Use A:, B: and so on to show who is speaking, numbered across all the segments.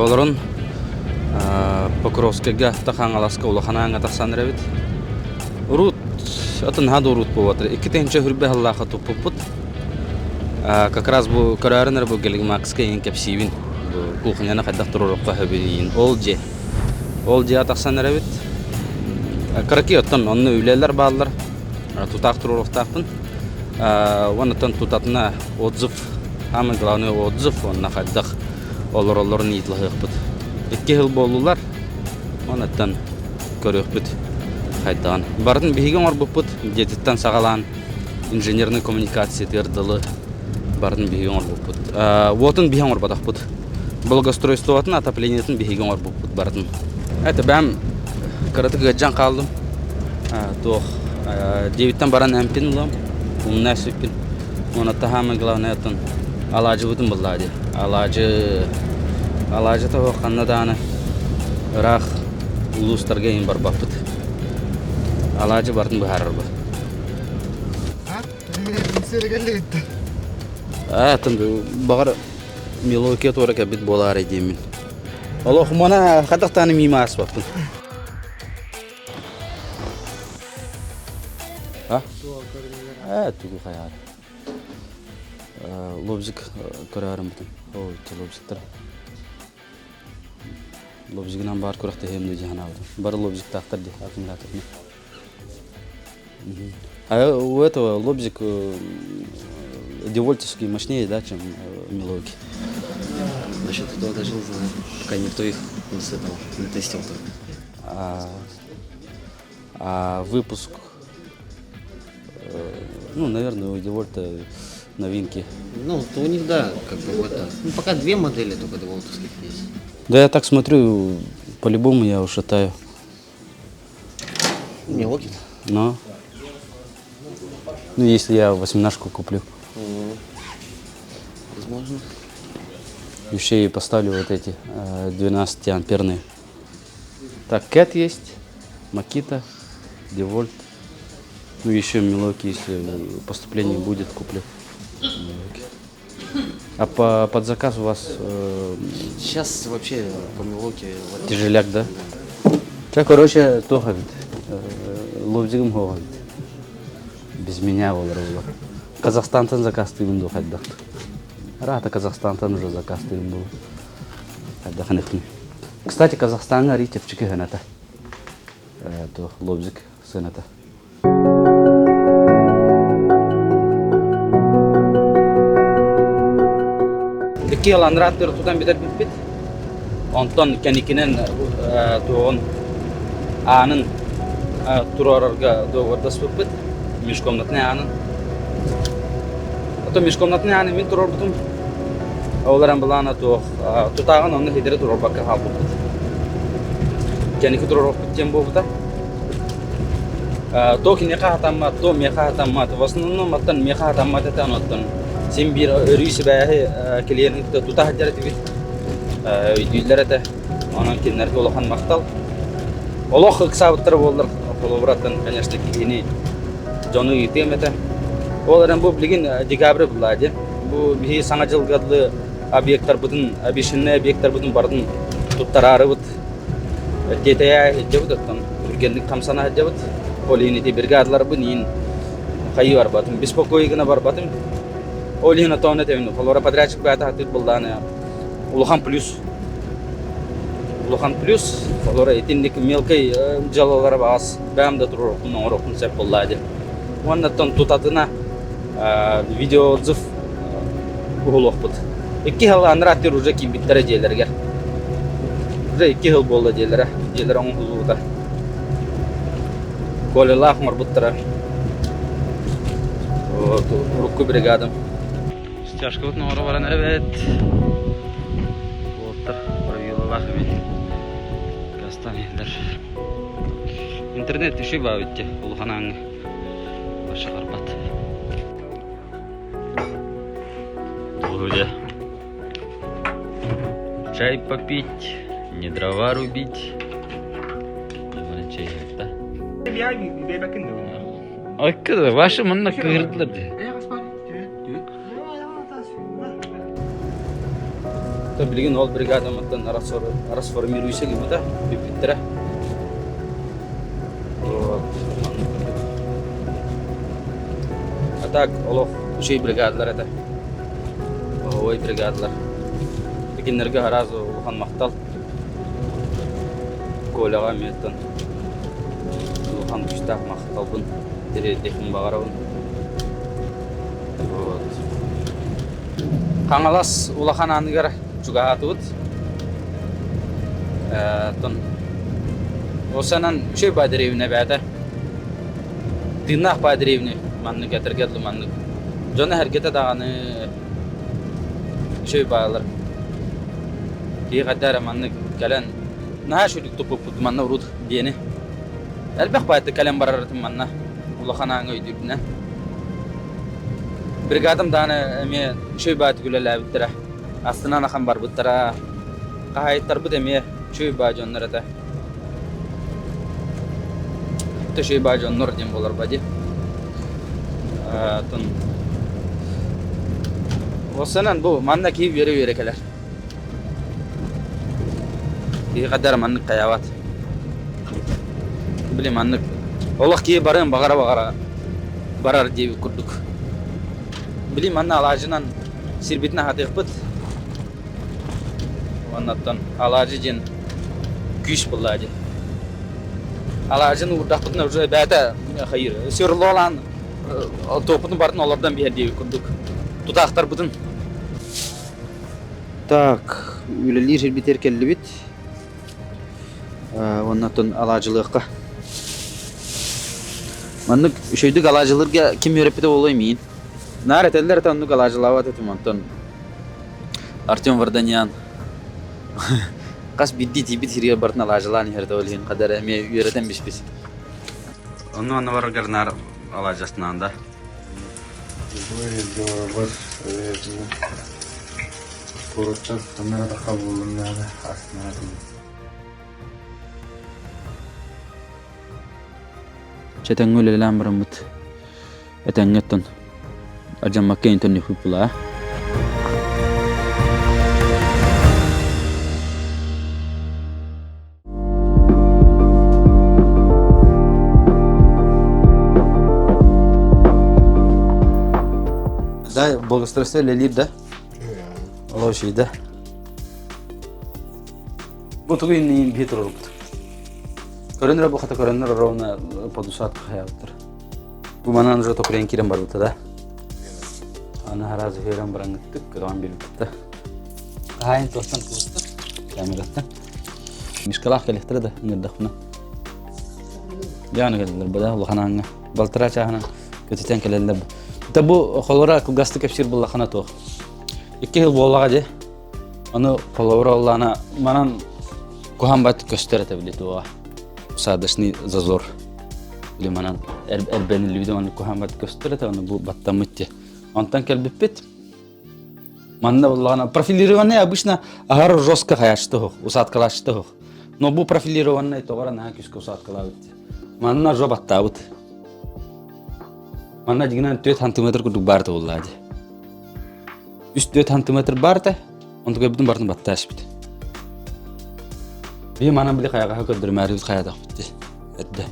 A: Дорооболорун. Покровскайга Хаҥаласка улахан ааҥҥа тахсан эрэбит. Урут атын наһаа да урут буолбатар. 2000 хүрбэ сыллаахха туппуппут. Как раз бу көрөөрүн эрэ бу Гелигмакска иһин кэпсиибин. Бу кухняны хайдах туруорукка сөбүн Ол дьиэ. Ол дьиэҕэ тахсан эрэбит. Кыракый оттон онно үлэлэр бааллар. Тутаах туруоруохтаахпын. Уонна тутатына отзыв, самый главный отзыв уонна хайдах олороллорун ыйыталаһыахпыт. Икки сыл буоллулар, онуттан көрүөхпүт хайдаҕын. Барытын биһиги оҥорбуппут, дьиэтиттэн саҕалаан инженерный коммуникациятыгар дылы барытын биһиги оҥорбуппут. Уотун биһи оҥорботохпут. Благоустройствотын, отоплениетын биһиги оҥорбуппут барытын. Это бэм кыратык ыалдьан хааллым. Туох дьиэбиттэн баран эмпин ылыам, умна сүппүн. Уонна самое главное оттон алаадьыбытын буллаа дии. Алаадьы алаадьыта суох ханна даҕаны ыраах улуустарга иһин барбаппыт. Алаадьы барытын быһаарарбыт. Аа, баҕар Милуоки туора кэлбит буолаарай диэммин. Олох мана хатахтааны миим ааспаппын. А? Э, тугу хайаар. Лобзик көрөөрүм бүтүн. О, лобзиктар. Лобзигынан баар күрэхтэһиэм дии санаабытым. Бары лобзиктаахтар дии, аккумуляторный. А у этого лобзик девольтовский мощнее, да, чем Милуоки?
B: Насчет этого даже не знаю. Пока никто их не с этого не тестил только.
A: А выпуск, ну, наверное, у Девольта новинки.
B: Ну, то у них, да, как бы вот это. Ну, пока две модели только деволтовских есть.
A: Да я так смотрю, по-любому я ушатаю.
B: Милуоки?
A: Но, ну, если я восемнашку куплю.
B: Возможно.
A: Еще и поставлю вот эти 12 амперные. Так, Cat есть, Макита, Девольт. Ну, еще Милуоки, если поступление будет, куплю. Милуоки. А под заказ у вас
B: Сейчас вообще по Милуоки... Вот,
A: тяжеляк, да? Да, короче, туох эбит. Лобзигым суох эбит. Без меня буолар буолар. Казахстантан заказтыыбын дуу хайдах. Рата Казахстантан уже заказтыыбын буолар. Хайдах ыныкпын. Кстати, Казахстаҥҥа арыый чэпчэки сыаната. Туох лобзик сыаната. Икки аланрааттары тутан бүтэрбиппит. Онтон кэникинэн туоҕун аанын туруорарга договордаспыппыт. Межкомнатный аанын. Ото межкомнатный ааны мин туруорбутум. Ол эрэн былаана туох тутааҕын онно хитире туруорбакка хаалбыппыт. Кэники туруоруохпут диэн буолбута. То киниэхэ хатаммат, то миэхэ хатаммат. В основном оттон миэхэ хатаммат этэ оттон син биир өрүү сибээһи клиенин кытта тута сылдьар этибит. Өйдүүллэр этэ. Онон кинилэргэ улахан махтал. Олох ыксаабыттара буоллар, холобураттан, конечно, киһини дьону ыытыам этэ. Ол эрэн бу билигин декабрь булла дии. Бу биһи саҥа дьылга дылы объектарбытын, обещанный объектарбытын барытын туттараарыбыт. Тиэтэйэ сылдьабыт оттон түргэнник хамсана сылдьабыт. Ол иһин ити бригадаларбын иин хайыы барбатым, беспокой гына барбатым. Ол иһин отоон этэбин, холобура подрядчик баата хатыыр буллааны улахан плюс. Улахан плюс, холобура итинник мелкай дьыалалара баҕас бэйэм да туруорукпун оҥоруохпун сөп буоллаа диэн. Уонна оттон тутатына видеоотзыв уһулуохпут. Икки сыл анараа өттүгэр уже киирбиттэрэ дьиэлэригэр. Уже икки сыл буолла дьиэлэрэ, дьиэлэрэ оҥоһуллубута. Колялаах оҥорбуттара. Вот, урукку бригадам. Стяжкабытын оҥоро баран эрэбит. Уолаттар правилалаах эбит. Гастан иһиллэр. Интернет үчүгэй баа эбит дии, улахан ааҥҥа. Башаҕарбат. Друзья, чай попить, не дрова рубить. Чай да? Айкы, ваши манна кыырдылар дии. Билигин ол бригадамыттан расформируйся гыммыта, бүппүттэрэ. Вот. А так олох үчүгэй бригадалар этэ. Ой бригадалар. Кинилэргэ сразу улахан махтал. Коляҕа эмиэттэн улахан күүстээх махталбын тириэрдиэхпин баҕарабын. Вот. Хаҥалас улахан ааныгар чугаһаатыбыт. Оттон Осанан үчүгэй баа дэриэбинэ эбээтэ. Тыыннаах баа дэриэбинэ маннык этэргэ дылы маннык. Дьоно эһэргэтэ даҕаны үчүгэй баалар. Киһи хайда эрэ маннык кэлэн наһаа үчүгдүк туппуппут манна урут диэни. Элбэх баайдык кэлэн барар этим манна улахан ааҥҥа өйдүүрбүнэн. Бригадам даҕаны эмиэ үчүгэй баайдык үлэлээбиттэрэ. Астынан ахан барбыттара. Хаһаайыттарбыт эмиэ үчүгэй баа дьоннор этэ. Үчүгэй баа дьоннор диэн буолар ба дии. Оттон Осанан бу манна киһи үөрэ-үөрэ кэлэр. Киһи хайдах маннык хайаабат. Били маннык олох киһи барыан баҕара-баҕара барар диэбит курдук. Били манна алаадьынан сирбитин аһатыахпыт. Уоннаттан алаадьы диэн күүс буолла диэн. Алаадьыны уурдахпытына уже бэйэтэ хайыыр. Сырлоолаан туохпутун барытын олордон биһэр диэбит курдук. Тутаахтарбытын. Так, үлэлиир сирбитигэр кэллибит. Уонна алаадьылыахха. Маннык үчүгэйдик алаадьылыырга ким үөрэппитэ буолуой миин? Наар этэллэр этэ оннук алаадьылаабат этим онтон Артем Варданян хас биирдии тиийбит сиригэр барытын алаадьылаан иһэр ол иһин хадара эмиэ үөрэтэн биспит. Онно онно бараргар наар алаадьаснаан да.
C: Куораттан ханна буоллун наада астына
A: Чэтэҥҥэ үлэлээн бараммыт этэҥҥэ оттон алдьаммакка интернеппит булаа. Да, благоустройство үлэлиир да? Ол да. Бу тугу иннин биһи турурбут. Көрөнөр бу хата көрөнөр ровно подусат хаябыттар. Бу манан уже токурен кирен барбыта да. Аны харазы хөрен баран гыттык, көрөн билбитте. Хаайын тостан кыбыстыр, камераттан. Мишкалаах кэлихтэрэ да ыҥырдахпына. Дьааны кэллилэр бада улахан ааҥҥа. Балтараа чааһынан көтүтэн кэлэллэр. Да бу холора кылгастык кэпсиир буллахына туох. Икки жыл буоллаҕа дии. Аны холобура оллаана манан куһаан бат көстөр этэ били туоҕа. Посадочный зазор. Били манан эрбэниллибит аны куһаан бат көстөр этэ аны бу баттаммыт дии. Онтон кэлбиппит. Манна буллаҕына профилированный обычно аһар жестко хайаачты усадкалаачты суох. Но бу профилированный тоҕо наһаа күүскэ усадкалаабыт. Манна жо баттаабыт. Манна дьиҥинэн 4 сантиметр курдук баар буоллаа дии. 3-4 сантиметр баар этэ. Онтукайбытын барытын баттаашпыт. Биһи манан били хайаҕаһа көрдөрүмээрибит хайаатахпыт дии. Эрдэ.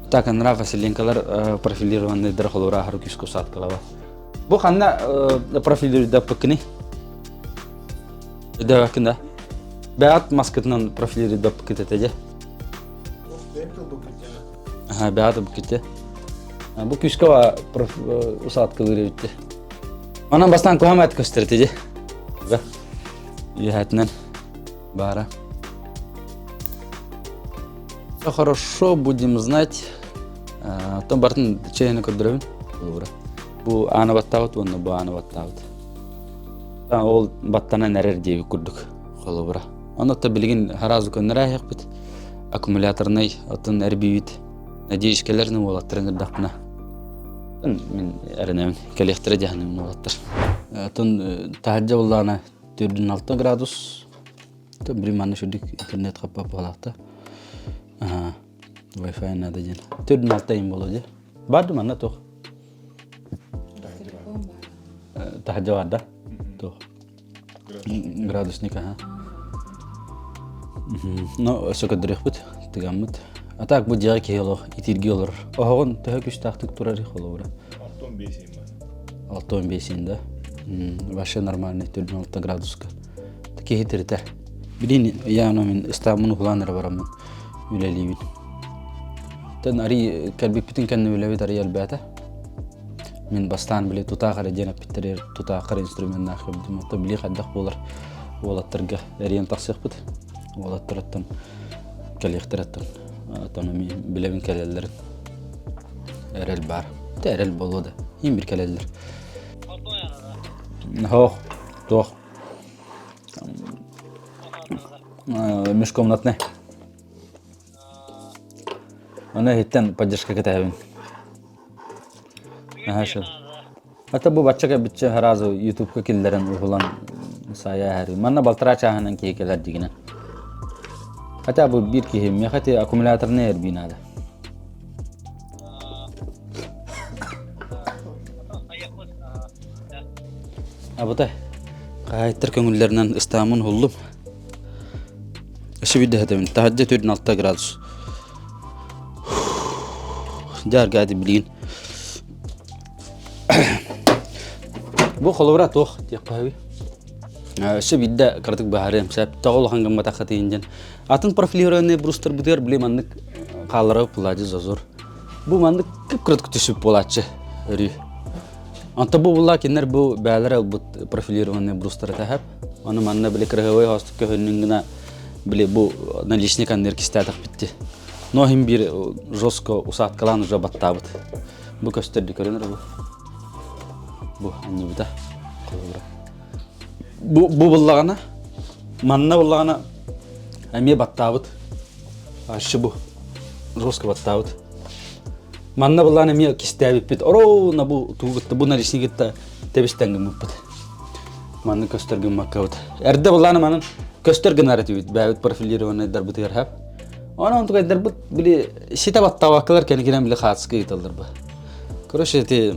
A: Так, анараа Василенкалар профилированныйдара холура аһары күүскэ усадкалаба. Бу ханна профилируйдаппыккыный? Өйдөөбөккүн да? Бэҕэт маскытынан профилируйдаппыккыт этэ дьэ. Аха, бэҕэт ылбыккыт Бу күүскэ усадкалыыр эбит Манан бастаан куһаҕан эт көстөр этэ дьэ. Үөһээтинэн баара. Все хорошо, будем знать. Оттон барытын чэйини көрдөрөбүн. Бу ааны баттаабыт уонна бу ааны баттаабыт. Ол баттанан эрэр диэбит курдук холобура. Онно билигин сразу көннөрөөһөхпүт. Аккумуляторнай оттон эрбиибит. Надеюсь, кэлэр уолаттарын ырдахпына. Мин эрэнэбин. Кэлиэхтэрэ дьаһаным уолаттар. Оттон таһырдьа буллаана 4-6 градус. Били манна сүрдүк интернет хаппап буолаахта. Wi-Fi надо диэн. 4-6 им боло дии. Барды манна туох? Таһырдьа бар да? Туох. Градусник, аха. Ну, өссө көрдөрүөхпүт, тыгаммыт. А так бу дьиэҕэ киһи олох итиирги олорор. Оһоҕун төһө күүстээхтик турар холобура?
C: 65 иин бар.
A: 65 иин да? Вообще нормальный, 46 градуска. Киһи тиритэр. Билин яна мин ыстааммын уһулаан эрэ бараммын үлэлиибин. Тэн арый кэлбиппитин кэннэ үлэбит арый элбээтэ. Мин бастаан били тутаах эрэ диэн эппиттэригэр тутааххар инструменнаах кэлбитим. Оттон били хайдах буолар уолаттарга эрийэн тахсыахпыт. Уолаттарыттан кэлиэхтэриттэн оттон эмиэ билэбин кэлэллэрин. Эрэл баар. Тэ эрэл буолуо да. Иин бир кэлэллэр. Хоох, туох. Межкомнатный. Аны иһиттэн поддержка кэтэһэбин. Наһаа шыл. Ата бу бачча кэлбиччэ сразу ютубка киллэрэн уһулан сайа эһэри. Манна балтараа чааһынан киһи кэлэр дигинэн. Хотя бы биир киһи миэхэ ити аккумуляторный эрбии наада. Абытай, хаһаайыттар көҥүллэринэн ыстааммын уһуллум. Өссө биирдэ этэбин, таһырдьа 46 градус. Дьэ аргаати билигин. Бу холобура туох диэххэ сөбүй? Өссө биирдэ кыратык быһаарыам сөп. Тоҕо улахан гымматаххытыйын диэн. Атын профилированный брустарбытыгар били маннык хааллара пулади зазор. Бу маннык кып-кыратык түсүп буолааччы өрүү. Онто бу булла кинилэр бу бээлэрэ ылбыт профилированный брустары тэһэп. Ону манна били кырыһыбай хоостук көһүннүн гына били бу наличник анныр кистээтэх битти. Но иһин биир жестко усадкалаан уже баттаабыт. Бу көстөрдү көрөнөр бу. Бу анньыбыта. Холобура. Бу бу буллаҕына манна буллаҕына эмиэ баттаабыт. Ащы бу жестко баттаабыт. Манна буллаан эмиэ кистээбиппит. Ровно бу тугутта бу наличнигитта тэбистэн гыммыппыт. Манны көстөр гыммаккабыт. Эрдэ буллааны манын көстөр гынар этибит. Бэйэбит профилированныйдарбытыгар хэп. Онон онтукайдарбыт били ситэ баттаабаккалар кэнникинэн били хаатыска ыыталлар ба. Короче, эти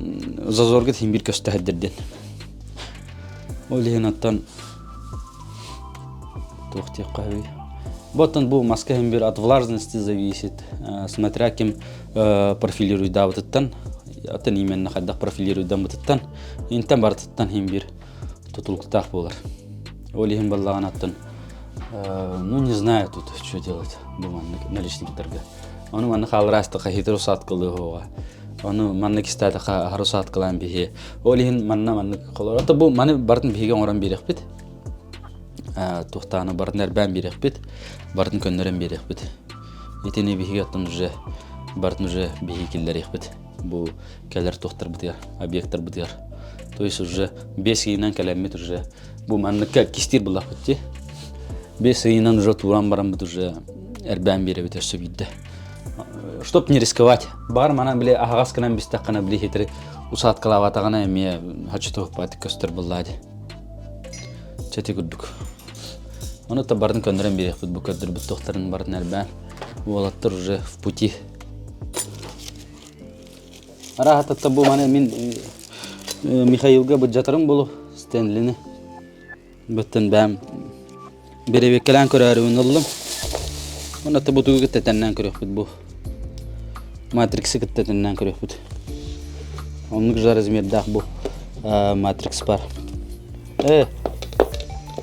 A: зазорга тиһин бир көстө хэддерден. Ол иһин оттон туох диэххэ Боттон бу маска иһин бир от влажности зависит, смотря ким профилируйдаабытыттан, оттон именно хайдах профилируйдаммытыттан, интен барытыттан иһин бир тутулуктаах буолар. Ол иһин баллаҕан аттан ну не знаю тут что делать бу маннык наличниктарга. Ону манна хаалыраастаха хитро сааткылыһуоҕа. Ону маннык истээтэхэ аһары сааткылаан биһи. Ол иһин манна маннык холор. Ата бу маны барытын биһиги оҥорон биэриэхпит. Туохтааны барытын эрбээн биэриэхпит. Барытын көннөрөн биэриэхпит. Итини биһиги оттон уже барытын уже биһиги киллэриэхпит. Бу кэлэр туохтарбытыгар, объекттарбытыгар. То есть уже 5 ыйынан кэлэммит уже бу манныкка кистиир буллахпыт дии. 5 ыйынан уже тууран бараммыт уже эрбээн биэрэбит өссө биирдэ. Чтоб не рисковать. Бар манан били аһаҕас гынан бистэххинэ били хитри усадкалаабатаҕына эмиэ хачытуһуппатык көстөр буллаа дии. Чэти курдук. Ону та барын көннөрөн биэриэхпит бу көрдөрбүт туохтарын барын эрбээн. Уолаттар уже в пути. Арааһататта бу маны мин Михаилга быдьатарым болу Стэнлини. Бөттөн бэм бэрэбиэккэлээн көрөөрүбүн ыллым. Уонна бу тугу кытта тэннээн көрүөхпүт бу. Матриксы кытта тэннээн көрүөхпүт. Оннук же размердаах бу матрикс бар.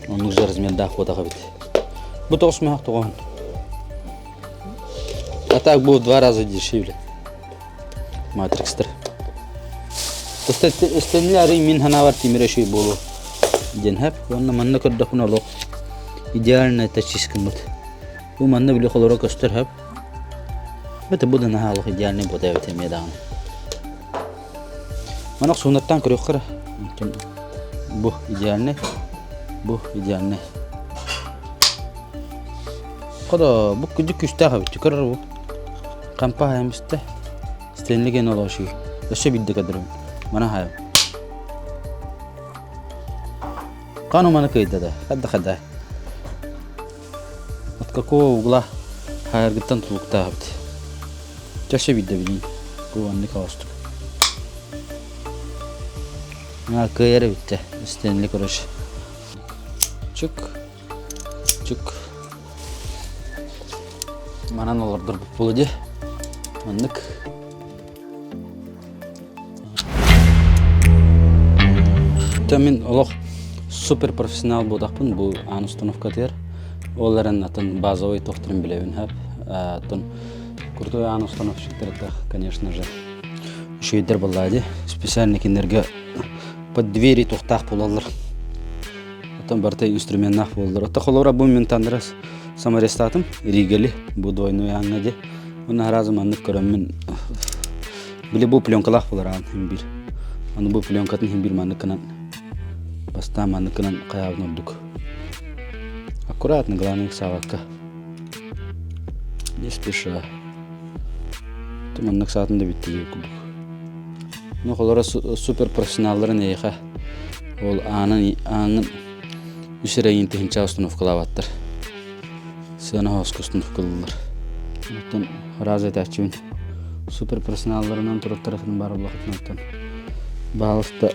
A: Оннук же размердаах буотах эбит. Бу 9 мөһөх тоҕоһун. А так будет в два раза дешевле. Матрикстар. Стэнли арый мин санаабар тимир өшүй буолуо диэн хэп. Уонна манна көрдөхпүнэ олох идеальная тачискаммыт. Бу манна били холоро көстөр хэп. Это бу да наһаа олох идеальный буота эбит эмиэ даҕаны. Манах суунаттан көрүөххэ бу идеальный, бу идеальный. Кодо бу күдүк күстээх эбит көрөр бу. Кампа хайамыста. Стенли ген олоши. Өссө бидде кадырым. Мана хайам. Кану мана кыйда да. Хадда хадда. От какого угла хайаргыттан тулуктаах эбит. Чаще бидде билин. Бу анны каостук. А, кыайар эбит Стенли короче. Чук. Чук. Манан олордорбут буолуо дии. Маннык. Мин олох супер профессионал буолтахпын бу аан установкатыгар. Ол эрэн атын базовый тохторун билэбин хөп. Атын крутой аан установщиктарга, конечно же, үчүгэйдэр буоллаа дии. Специально кинилэргэ под двери туохтаах буолаллар. Оттон барыта инструменнаах буолаллар. Оттон холобура бу мин тандырас саморезтаатым, Ригели, бу двойной ааҥҥа дии. Уонна сразу маннык көрөммүн били бу пленкалаах буолар аан иһин биир. Аны бу пленкатын иһин биир маннык гынан бастаан маннык гынан хайаабын ордук. Аккуратно, главное ыксаабакка. Не спеша. Маннык саатын да бүттэ курдук. Ну, холоро супер профессионалларын эйиэхэ ол аанын ааҥын үс эрэ тыһыынча установкалаабаттар. Сыана хооско установкалыыллар. Оттон разы этээччибин. Супер профессионалларынан туруттарахын баар буолахытын оттон баалыста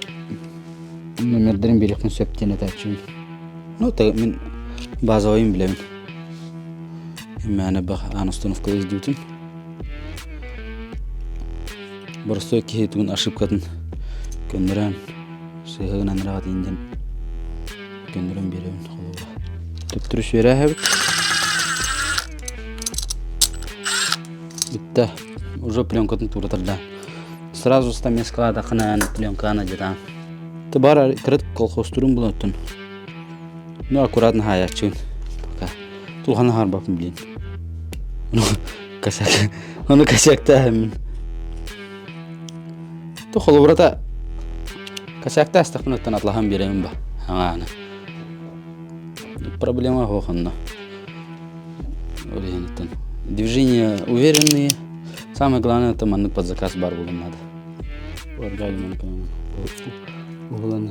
A: номердэрин биэриэхпин сөп диэн этээччибин. Ну, мин базовайын билэбин. Мээнэ бах аан установкалыы сылдьыбытым. Боростуой киһи тугун ошибкатын көннөрөн, сыыһыгынан ыраҕатыйын диэн көннөрөн биэрэбин холобура. Төптөрү сүөрээһэбит. Бүттэ. Уже пленкатын туура тарда. Сразу стамес кладахына пленканы дьатаан. Ты бар кырыт колхозтурун булаттын. Ну аккуратно хаайааччыгын. Пока. Тулханы харбаппын блин. Ну косяк. Ону косяктааһын. Ту холобурата косяктаастахпын оттон атлаһан биэрэбин ба. Аҥааны. Проблема суох онно. Ол иһин оттон движение уверенные. Самое главное, это маннык под заказ бар булан надо. Уһулан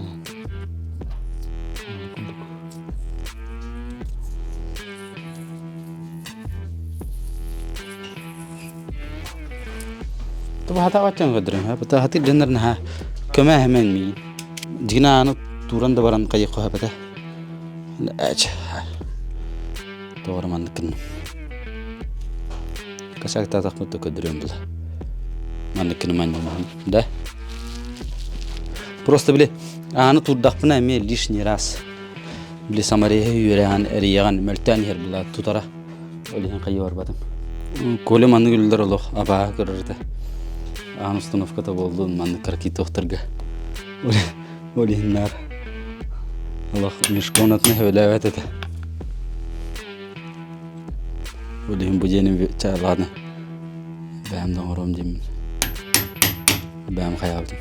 A: Хатаабаттан көрдөрөм. Хатыр дьоннор наһаа көмө эһэмэн миигин. Дьигинэ ааны тууран да баран хайыахха сөп этэ. Тоҕо эрэ маннык гынным. Косяктаатахпын да көрдөрүөм була. Маннык гыныман да? Просто били ааны туурдахпына эмиэ лишний раз били самореһы үөрэҕин эрийэҕин мөлтөөн иһэр була тутара. Ол иһин хайыы барбатым. Коля маннык үлэлэр олох абааһы көрөр этэ. Аан установката буоллун маннык ракитовтарга. Ол иһин наар олох межкомнатный сөбүлээбэт этэ. Ол иһин бу дьиэни чэ ладно бэйэм да оҥоруом диэммин бэйэм хайаабытым.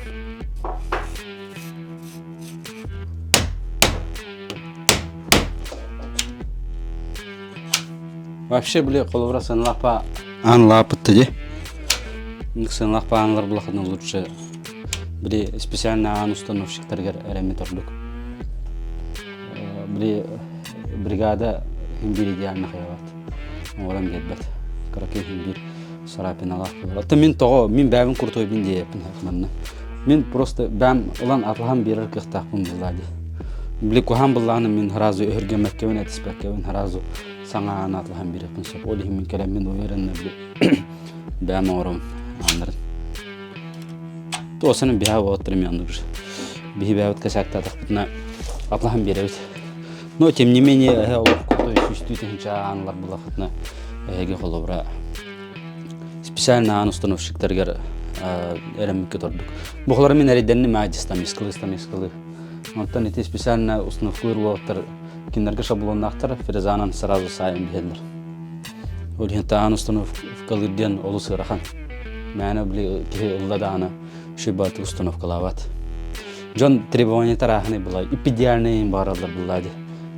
A: Вообще били холобура сыаналаах аан лааппытта дии. Сыаналаах ааннар булахына лучше били специально аан установщиктарыгар эрэммит ордук. Били бригада иһин биир идеально хайабат. Оҥорон биэрбэт. Кыракый иһин биир царапиналаах буолар. Оттон мин тоҕо мин бэйэбин крутойбун диэппин манна. Мин просто бэйэм ылан атылаһан биэрэр кыахтаахпын буоллаа дии. Били куһаан буллаҕына мин сразу өһүргэммэккэбин этиспэккэбин сразу саҥа ааны атылаһан биэриэхпин сөп. Ол иһин мин кэлэммин уверенно били бэйэм оҥоробун ааннарын. Туосанын биһа буолаттар эмиэ оннук биһи бэйэбит косяктаатахпытына атлаһан биэрэбит. Но тем не менее эһэ олох крутой сүүстүү тыһыынча аанылар булахытына эһиги холобура специально аан установщиктарыгар эрэммиккэ тордук. Бу мин эридэнним аадьыстам искылы искылы. Онтон ити специально установкалыыр уолаттар кинилэргэ шаблоннаахтар фрезанан сразу саайан биһэллэр. Ол иһин таан установкалыыр диэн олус ыарахан. Мээнэ били киһи ылла даҕаны шибаты установкалаабат. Дьон требование тарааһыны была идеальный баараллар булла ди.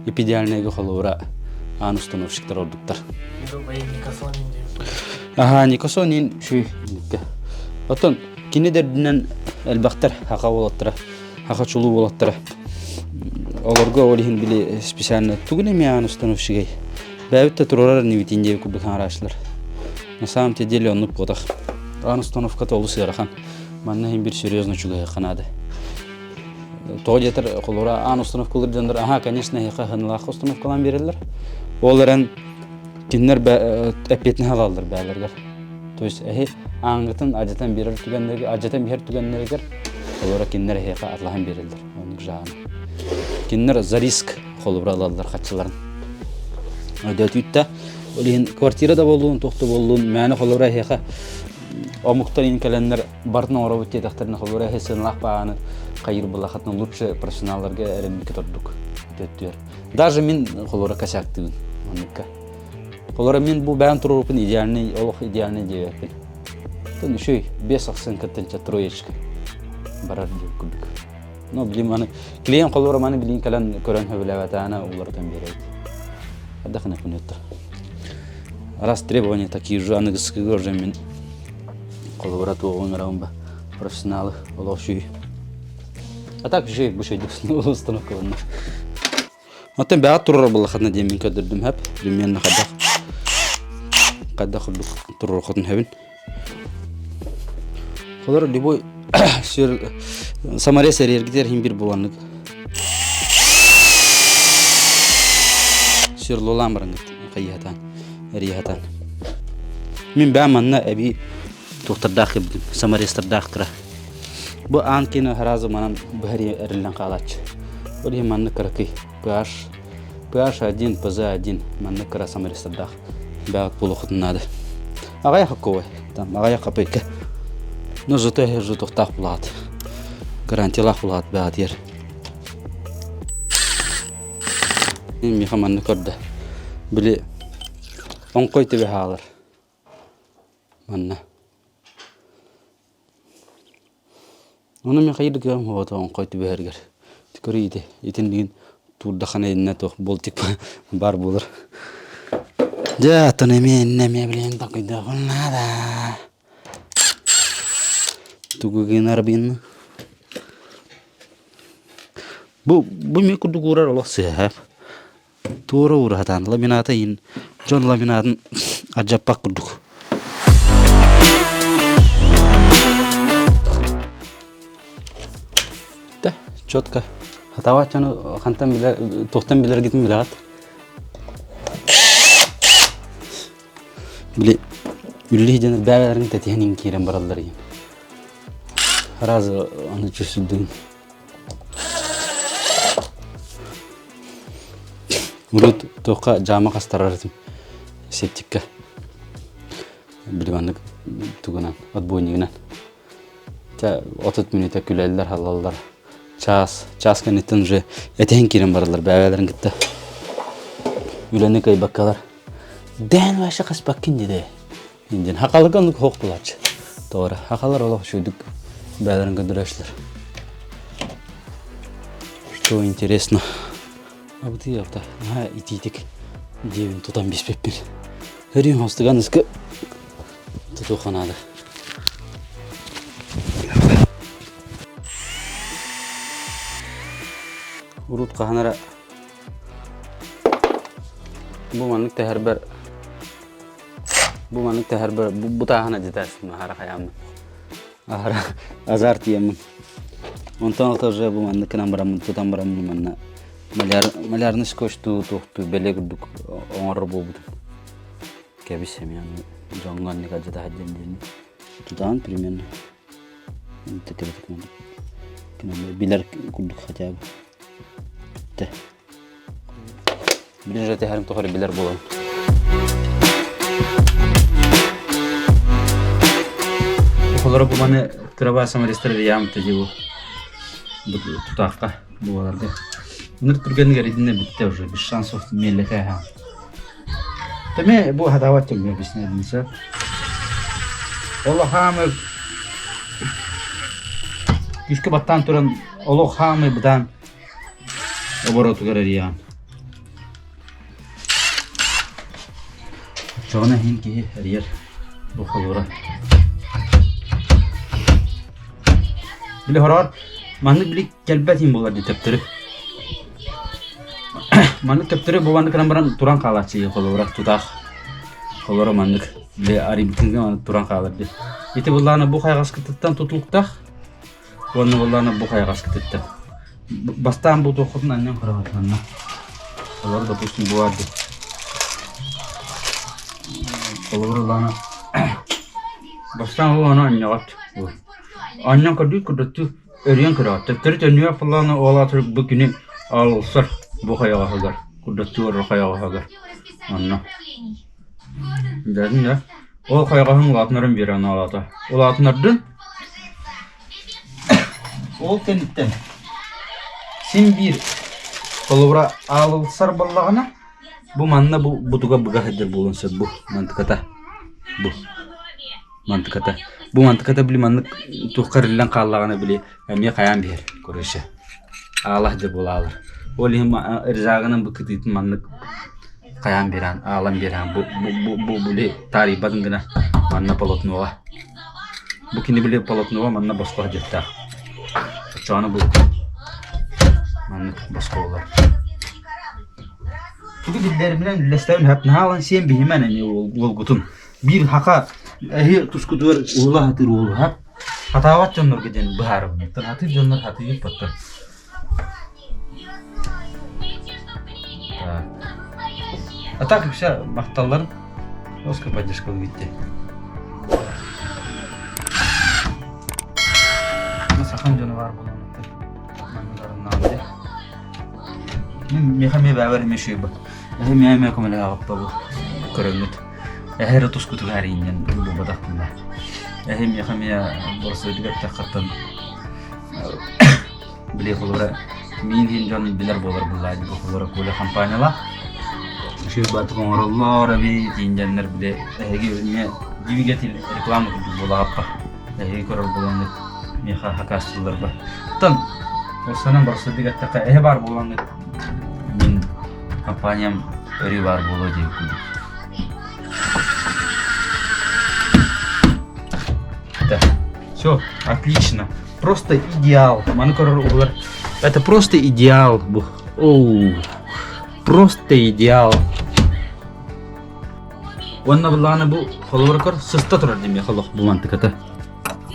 A: Идеальныйга холобура аан установщиктар ордуктар. Аха, Никосонин шүй Оттон кини дэрдинэн элбэхтэр хака уолаттара, хака чулуу уолаттара. Олорго ол иһин били специально тугун эмиэ аан установщигай. Бэйэбит да туруорар инибитин диэбит курдук хаҥарааччылар. На самом деле оннук буотах. Аан установката олус ыарахан. Манна иһин бир серьезно чугаһыахха наада. Тоҕо диэтэр, холура аан установкалыыр дьоннор, аха, конечно, эһиэхэ сыаналаах установкалаан биэрэллэр. Ол эрэн кинилэр эппиэтинэһи ылаллар бэйэлэригэр. То есть эһи ааҥҥытын адьатан биэрэр түгэннэригэр, адьатан биһэр түгэннэригэр холура кинилэр эһиэхэ атлаһан биэрэллэр. Оннук жаҕаны. Кинилэр за риск холобура ылаллар хаччыларын. Өйдөөтүүттэ. Ол иһин квартира да буоллун, туох да буоллун, мээнэ холобура эһиэхэ омуктар иһин кэлэннэр бартын оҥоробут диэтэхтэринэ холобура эһи сыаналаах баҕаны хайыр булахатына лучше профессионалларга эрэммиккэ ордук өттүөр. Даже мин холобура косяктыыбын манныкка. Холобура мин бу бэйэм туруоруппун идеальный, олох идеальный диэбэппин. Тон үчүгэй, без оценкаттан троечка барар диэн курдук. Ну, билим аны клиент холобура маны билин кэлэн көрөн сөбүлээбэтэҕинэ уларытан биэрэбит. Ардахына күнүттэр. Раз требования такие же, аныгыскыга уже мин холобура туоҕун ыҥырабын ба профессионалы олох үчүгэй. А так үчүгэй бу шөйдүк установка bunlar. Оттон бэҕэ турар буоллаххына диэн мин көрдөрдүм хөп. Примерно хайдах хайдах курдук туруорхутун хөбүн. Холор любой сүр саморез эрергитер хин бир буланнык. Сүрлулаан барангыт хайыхатан, эрийхатан. Мин бээ манна эби туохтардаах кирдим, саморезтардаах кыра. Бу аан киэнэ сразу манан быһар эриллэн хаалааччы. Ол иһин маннык кыракый PH PH1, PZ1 маннык кыра саморезтардаах бэҕэт буолуоххутун наада. Аҕыйах хокковой, там аҕыйах копейка. Но зато жутухтаах булаат. Гарантиялаах булаат бэҕэтиэр. Миха маннык көрдө. Били оҥкой түбэ хаалар. Манна. Ону мин хайыр кыам хуото оҥхой түбэһэргэр. Көрүй ити. Итиннигин туурдахана иннэ туох болтик бар буолар. Дьэ, оттон эмиэ иннэ эмиэ билигин такыйдыахпын наада. Тугу гынарбын? Бу бу эмиэ курдук уурар олох сыыһа. Туора уураһатаан ламината иһин дьон ламинатын алдьаппат курдук. Да, четко. Хатаабат дьону хантан билэр, туохтан билэргитин билэҕит. Били үллү диэн бэйэлэрин тэтиһэн иҥ киирэн бараллар иһин. Раз аны чувствуйдун. Урут туохха дьаама хастарар этим септикка. Били маннык тугунан, отбойнигынан. Ча 30 мүнүүтэ күлэллэр, халаллар. Чаас, чаас кэнниттэн уже этиһэн киирэн бараллар бэйэлэрин кытта. Үлэни кыайбаккалар. Дээн вообще хаспаккын диде. Индин хакалыга оннук хоох булааччы. Тоҕо хакалар олох үчүгдүк бэйэлэрин көрдөрөөччүлэр. Что интересно. Абытыйапта наһаа итиитик дьиэбин тутан биспиппин. Өрүү хостуган ыскы тутуохха наада. Урут хаһан эрэ бу маннык тэһэрбэр Бу маннык тэһэрбэр бу тааһын адьытаастым аһара хайааммын. Аһара азар тиийэммин. Онтон алта уже бу маннык гынан бараммын тутан бараммын манна маляр малярный скотч туу туохтуу бэлиэ курдук оҥорор буолбутум. Кэбис эмиэ дьоҥҥо оннук адьытаһа диэн диэн. Тутаан примерно билэр курдук хотя бы. Тэ. Ближе тэһэрим тухары билэр буолан. Олору бу маны кыраба самаристар ям таживу тутаахха буоларга. Ыныр түргэнигэр итиннэ бүттэ уже без шансов миэллэтэ аһаан. Тэме бу хатаабат төгү объясняет Олох хаамы күүскэ баттаан туран олох хаамы бытаан оборотугар эрийэҕин. Оччоҕуна иһин киһи эрийэр бу холура. Били хороҕор маннык били кэлбэт иһин буолар дии төптөрү. Маннык төптөрү бу маннык гынан баран туран хаалааччы холобура тутаах. Холоро маннык били арыйбытыҥҥа маннык туран хаалар дии. Ити былаана бу хайаҕаскытыттан тутулуктаах. Уонна буоллаҕына бу хайаҕаскытыттан. Бастаан бу туоххутун анньан көрөҕүт манна. Олор, допустим, бу баар Холобур ылаана бастаан ол ону анньаҕыт. Анньан көрдүүт курдаттыы өрүйэн көрөҕүт. Төттөрү төннүөх буоллаҕына ол аата бу кини аалсар бу хайаҕаһыгар курдаттыы олорор хайаҕаһыгар онно. Дьэ, ол хайаҕаһын улаатыннаран биэрэн ол аата. Улаатыннардын Ол кэнниттэн син биир холобура аалылсар буоллаҕына бу манна бу бутуга быга сылдьар буолуон сөп бу мантыката бу мантыката бу мантыката били маннык туохха эриллэн хааллаҕына били эмиэ хайаан биһэр короче аала сылдьар буолаалар ол иһин ризагынан бу кытыытын маннык хайаан биэрээн аалан биэрээн бу бу бу били таарыйбатын гына манна полотноҕа Бу кини били полотноҕа манна босхо сылдьыахтаах. Оччоҕуна бу маннык босхо буолар. Тугу биллэрбинэн үллэстэбин сөп наһаа сиэн биһимэн эмиэ уолгутун. Биир хака эһи тускутугар уола сатыыр уолу хап. Хатаабат дьоннорго диэн быһаарабын. Хатыыр дьоннор хатыыр баттар. А так үксэ махталларын Оскар поддержка видите. Сахан дьоно баар буолан Миэхэ эмиэ бэйэбэр эмиэ үчүгэй Эһэ эмиэ эмиэ көмөлөһөҕүппэ бу көрөҥҥүт. Эһэ эрэ тускутугар иинньэн буолбатах буолла. Эһэ миэхэ эмиэ боросуойдук эттэххиттэн Били холобура миин иһин дьон билэр буолар буоллаа дии холобура Коля компаниялаах үчүгэй баатык оҥороллор эбит ииндьэннэр били эһиги эмиэ двигатель реклама курдук буолаҕаппа эһиги көрөр буолаҥҥыт миэхэ хакаастыылларба оттон уопсайынан барсыдык эттэххэ эһи баар буолаҥҥыт мин компаниям өрүү баар буолуо диэн курдук Да. Все, отлично. Просто идеал. Маны көрөр уһулар. Это просто идеал бу. Оу. Просто идеал. Уонна буллаҕына бу холобура көр сыста турар диэн холох бу мантыката.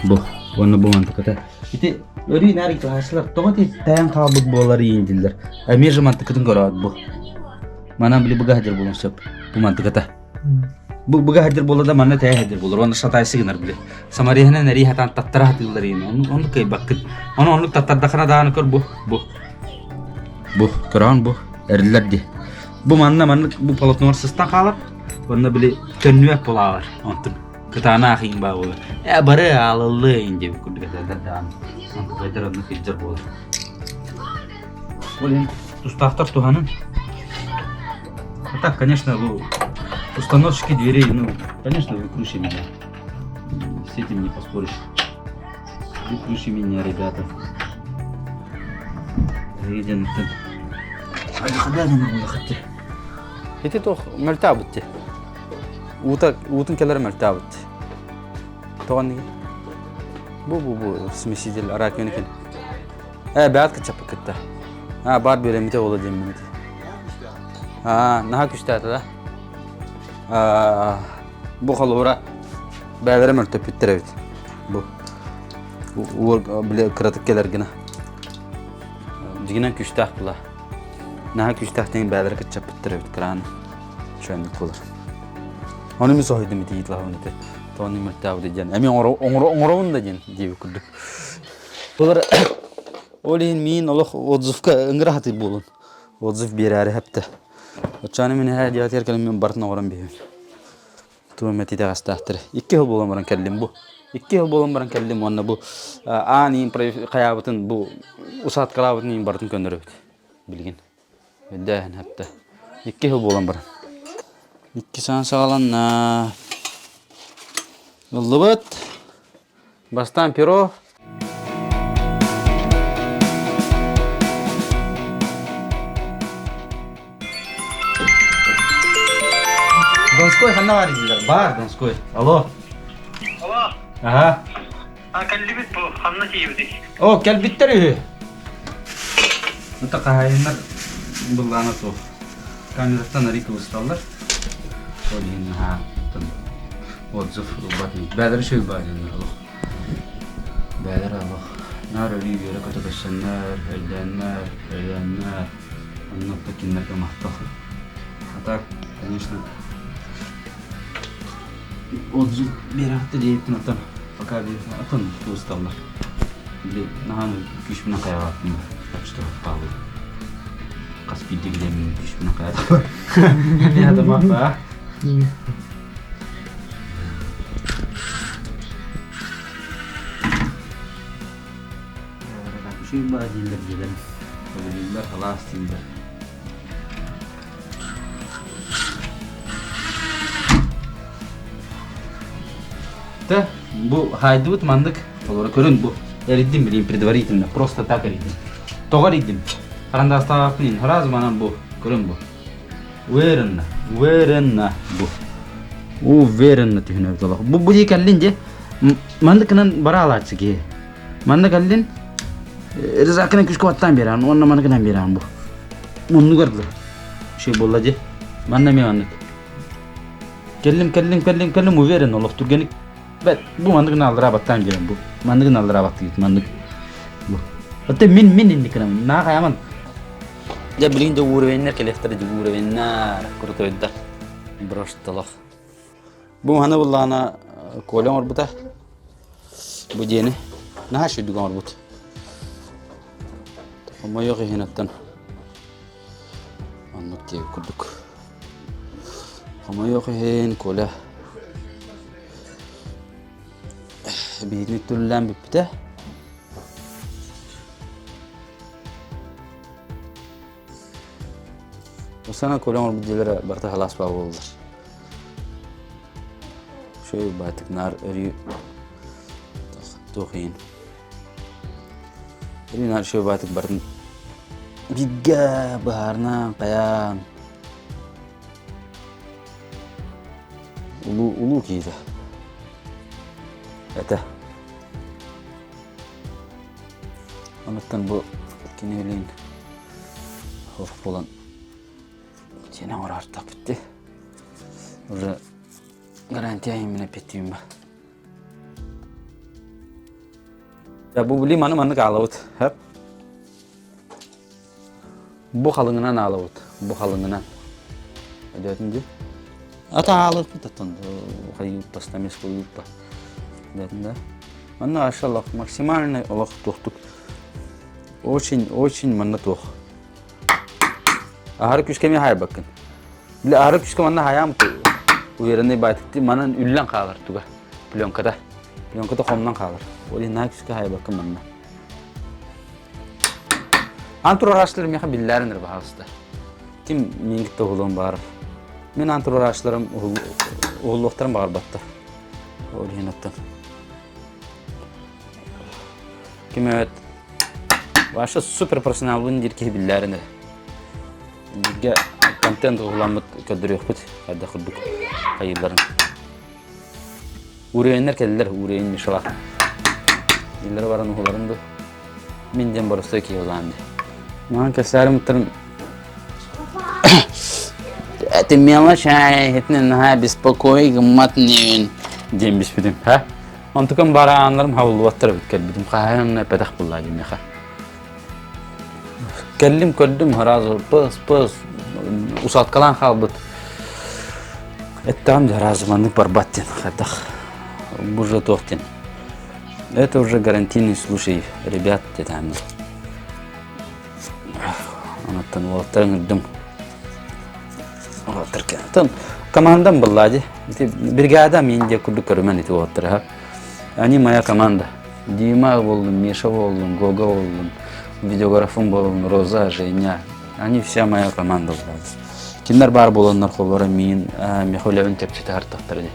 A: Бу уонна бу мантыката. Ити өрүү наар итилааччылар тоҕо ити тайан хаалбыт буолар иин дииллэр. Эмиэ же мантыкатын көрөөт бу. Манан били быга сылдьар буолуон сөп. Бу мантыката. Бу быга сылдьар буолла да манна тэйэ сылдьар буолар уонна сатаайсы гынар били. Самариһынан эрии хатаан таттара сатыыллар иин. Оннук оннук кыайбаккын. Ону оннук таттардахына даҕаны көр бу бу. Бу көрөҕүн бу эриллэр дии. Бу манна маннык бу полотнугар сыстан хаалар. Уонна били төннүбэт буолаалар. Онтун кытаанах иин баа буолар. Э бары аалыллыы иин диэбит курдук этэллэр даҕаны. Онтукайдар оннук сылдьар буолар. Ол иһин тустаахтар туһанын. А так, конечно, вы установщики дверей, ну, конечно, вы круче меня. С этим не поспоришь. Вы круче меня, ребята. Ити туох мөлтөөбүт дии. Уута уутун кэлэрэ мөлтөөбүт. Тоҕо Бу бу бу смеситель раковина Ээ, бэҕэт кыччаппыт кытта. Аа, баар биэрэммитэ буолуо диэммин ити. Аа, наһаа күстээтэ да. Аа, бу холобура бэйэлэрэ мөлтөппүттэр эбит. Бу уор били кыратык кэлэр гына. Дьигинэн күстээх була. Наһаа күстээх диэн бэйэлэрэ кыччаппыттар эбит кыраан. Чөөннүк буолар. Ону мин соһуйдум ити иитилаһын ити. Тоҕо мөлтөөбүт диэн. Эми оҥоробун да диэн диэбит курдук. Булар ол иһин миин олох отзывка ыҥыра сатыыр буолун. Отзыв биэрээри хэптэ. Оччону мин эһээ диэтигэр кэлэн мин барытын оҥорон биһэбин. Туом эмэ титэҕэстээхтэр. Икки сыл буолан баран кэллим бу. Икки сыл буолан баран кэллим уонна бу аан иин хайаабытын бу усадкалаабытын иин барытын көннөрөбүт билигин. Өйдөөһүн хэптэ. Икки сыл буолан баран. Икки саан саҕаланна. Ыллыбыт. Бастаан перо. Донской ханна баар дииллэр? Баар Донской. Алло.
D: Алло.
A: Аха.
D: А кэллибит бу ханна тиийбитий?
A: О, кэлбиттэр үһү. Это хаһаайыннар былаана суох. Камераттан арый кыбысталлар. Ол иһин наһаа отзыв ылбат. Бээлэр үчүгэй баар дьоннор олох. Бээлэр олох. Наар өрүү үөрэ-көтө көрсөннөр, өйдөөннөр, өйөөннөр, онно кинилэргэ махтал. А так, конечно, отзыв биэрэхтэ диэбиппин оттон пока атын туусталлар. Били наһаа күүспүнэн хайаҕааттым так что паалы. Хас биирдии билэммин күүспүнэн хайаатым. Эмиэ атамааппа. Үчүгэй баа дииллэр дьиэлэрин. Сөбүлүүллэр, халаас дииллэр. Тэ, бу хаайдыбыт маннык. Олору көрүн бу. Эрийдим билим предварительно, просто так эрийдим. Тоҕо эрийдим? Харандаастаабаппын сразу манан бу, көрүн бу. Уверенно, уверенно бу. Уверенно түһүнэбит олох. Бу бу дии кэллин дьэ. Манныкынан бара алааччы киһи. Манна кэллин Резакынан күскэ баттаан биэрэн, уонна манныкынан биэрэн бу. Муннугар дылы. Şey буолла дьэ. Манна эмиэ маннык. Кэллим, кэллим, кэллим, кэллим, уверен олох түргэнник. Бэт, бу манныгын аллара баттаан биэрэн бу. Манныгын аллара баттыгыт, маннык. Бу. Оттон мин мин инникинамын. Наа хаяман. Дьэ билигин дьэ уровеннар кэлиэхтэрэ дьэ уровеннар крутойдар. Броштолох. Бу маны буллаҕына Коля оҥорбута. Бу диэни наһаа үчүгдүк оҥорбут. Хомойуох иһин оттон оннук диэбит курдук. Хомойуох иһин Коля биһигини түллээн бүппүтэ. Сана Коля оҥорбут дьиэлэрэ барыта халаас баа буоллар. Үчүгэй баатык наар өрүү туох иһин. Өрүү наар үчүгэй баатык барын бииргэ быһаарынан хайаан улуу улуу киһитэ этэ. Онуттан бу кинилиин ох буолан дьиэни оҥороортохпут дии. Уже гарантия именно петтиим ба. Бу били маны маннык аалабыт. Хөп. Бу халыҥынан аалабыт. Бу халыҥынан. Өдөөтүн дии. Ата аалыппыт оттон хайыыппа, мес хуйууппа. Өдөөтүн да. Манна вообще олох максимальный олох туохтук. Очень, очень манна туох. Аһары күүскэ эмиэ хаайбаккын. Били аһары күүскэ манна хаайаам уверенный баайтыкты манан үллэн хаалар туга. Пленката. Пленката хомнон хаалар. Ол иһин наһаа күүскэ хаайбаккын манна. Аан турарааччылар миэхэ биллээрин эрэ баһаалыста. Ким миигин кытта уһулуон баҕарар. Мин аан турарааччыларым уһуллуохтарын баҕарбаттар. Ол иһин оттон. Ким эбэт Ваша суперпрофессионалбын диир киһи биллээрин эрэ. Бииргэ контент уһуламмыт көрдөрүөхпүт хайдах курдук хайыылларын. Уровеннар кэллэр, уровень Мишела. Диллere баран уһуларын ду. Мин диэн боростой киһи улаан ди. Маан кэсээрим уттарым Это мелочь, итинэн наһаа беспокой гыммат нин диэн биспитим. Ха? Онтукам барааннарым хабыллыбаттар эбит кэлбитим. Хаһан эппэтэх буллаа димиэхэ. Кэллим көрдүм сразу пыс пыс усадкалаан хаалбыт. Эттэҕим дьэ сразу маннык барбат диэн хайдах бу уже туох диэн. Это уже гарантийный случай, ребят, диэтэҕим. Онуттан уолаттары ыҥырдым. Уолаттар кэлэн. Командам была дии. Ити бригада мин диэ курдук көрүмэн ити уолаттары. Они моя команда. Дима буоллун, Миша буоллун, Гога буоллун, видеографым буоллун, Роза, Женя. Они вся моя команда была. Кинилэр баар буоланнар холборо миин миэхэ үлэбин чэпчэтэ сартахтара дии.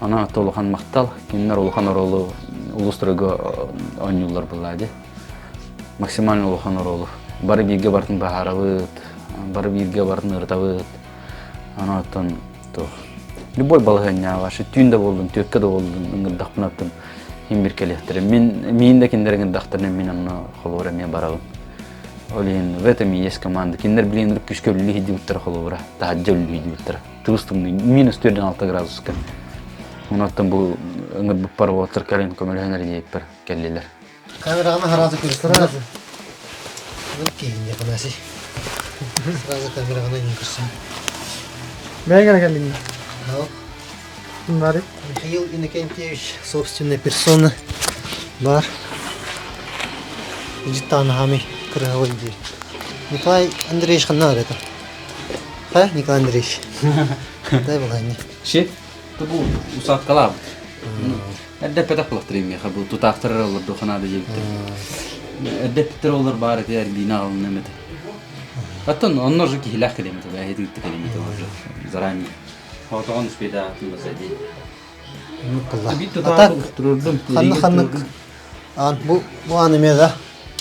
A: Онон ата улахан махтал. Кинилэр улахан оруолу улуустарга оонньууллар буоллаа дии. Максимально улахан оруолу. Бары бииргэ барытын баһаарабыт, бары бииргэ барытын ырытабыт. Онон оттон туох любой балаһыанньаҕа ваши түүн да буоллун, түөккэ да буоллун ыҥырдахпына оттон иһин бир кэлиэхтэрэ. Мин миин да кинилэр ыҥырдахтарына мин онно холобура эмиэ барабын. Ол иһин в этом и есть команда. Кинилэр билигин ырык күүскэ үлэлии сылдьыбыттара холобура, таһырдьа үлэлии сылдьыбыттара. Тыбыс тымныы, минус 4,6 градуска. Онон бу ыҥырбыппар уолаттар кэлэн көмөлөһөн эрэ диэбиппэр кэллилэр.
E: Камераҕа сразу көрүстүм.
F: Сразу.
E: Киһини Афанасий. Сразу камераҕа не көрсөм.
F: Бэйгэр кэллиҥ. Бары.
E: Михаил Иннокентьевич собственная персона бар. Житанахами кырыһабын диир. Николай Андреевич ханна бар это? Ха, Николай Андреевич? Дай балайны.
A: Ши, бу усадкалаабыт. Эрдэ эппэтэх булахтар миэхэ бу тутаахтар олорду ханаада диэбиттэр. Эрдэ эппиттэр олор баар этэ эрбиини аҕалына эмэтэ. Оттон онно уже киһилээх кэлиэмэтэ, бэйэтин кытта кэлиэмэтэ уже заранее. Хотоҕон успейдаатын басадей. Бит
E: А так,
A: турурдум.
E: ханна ханнык аан бу бу аан эмиэ да?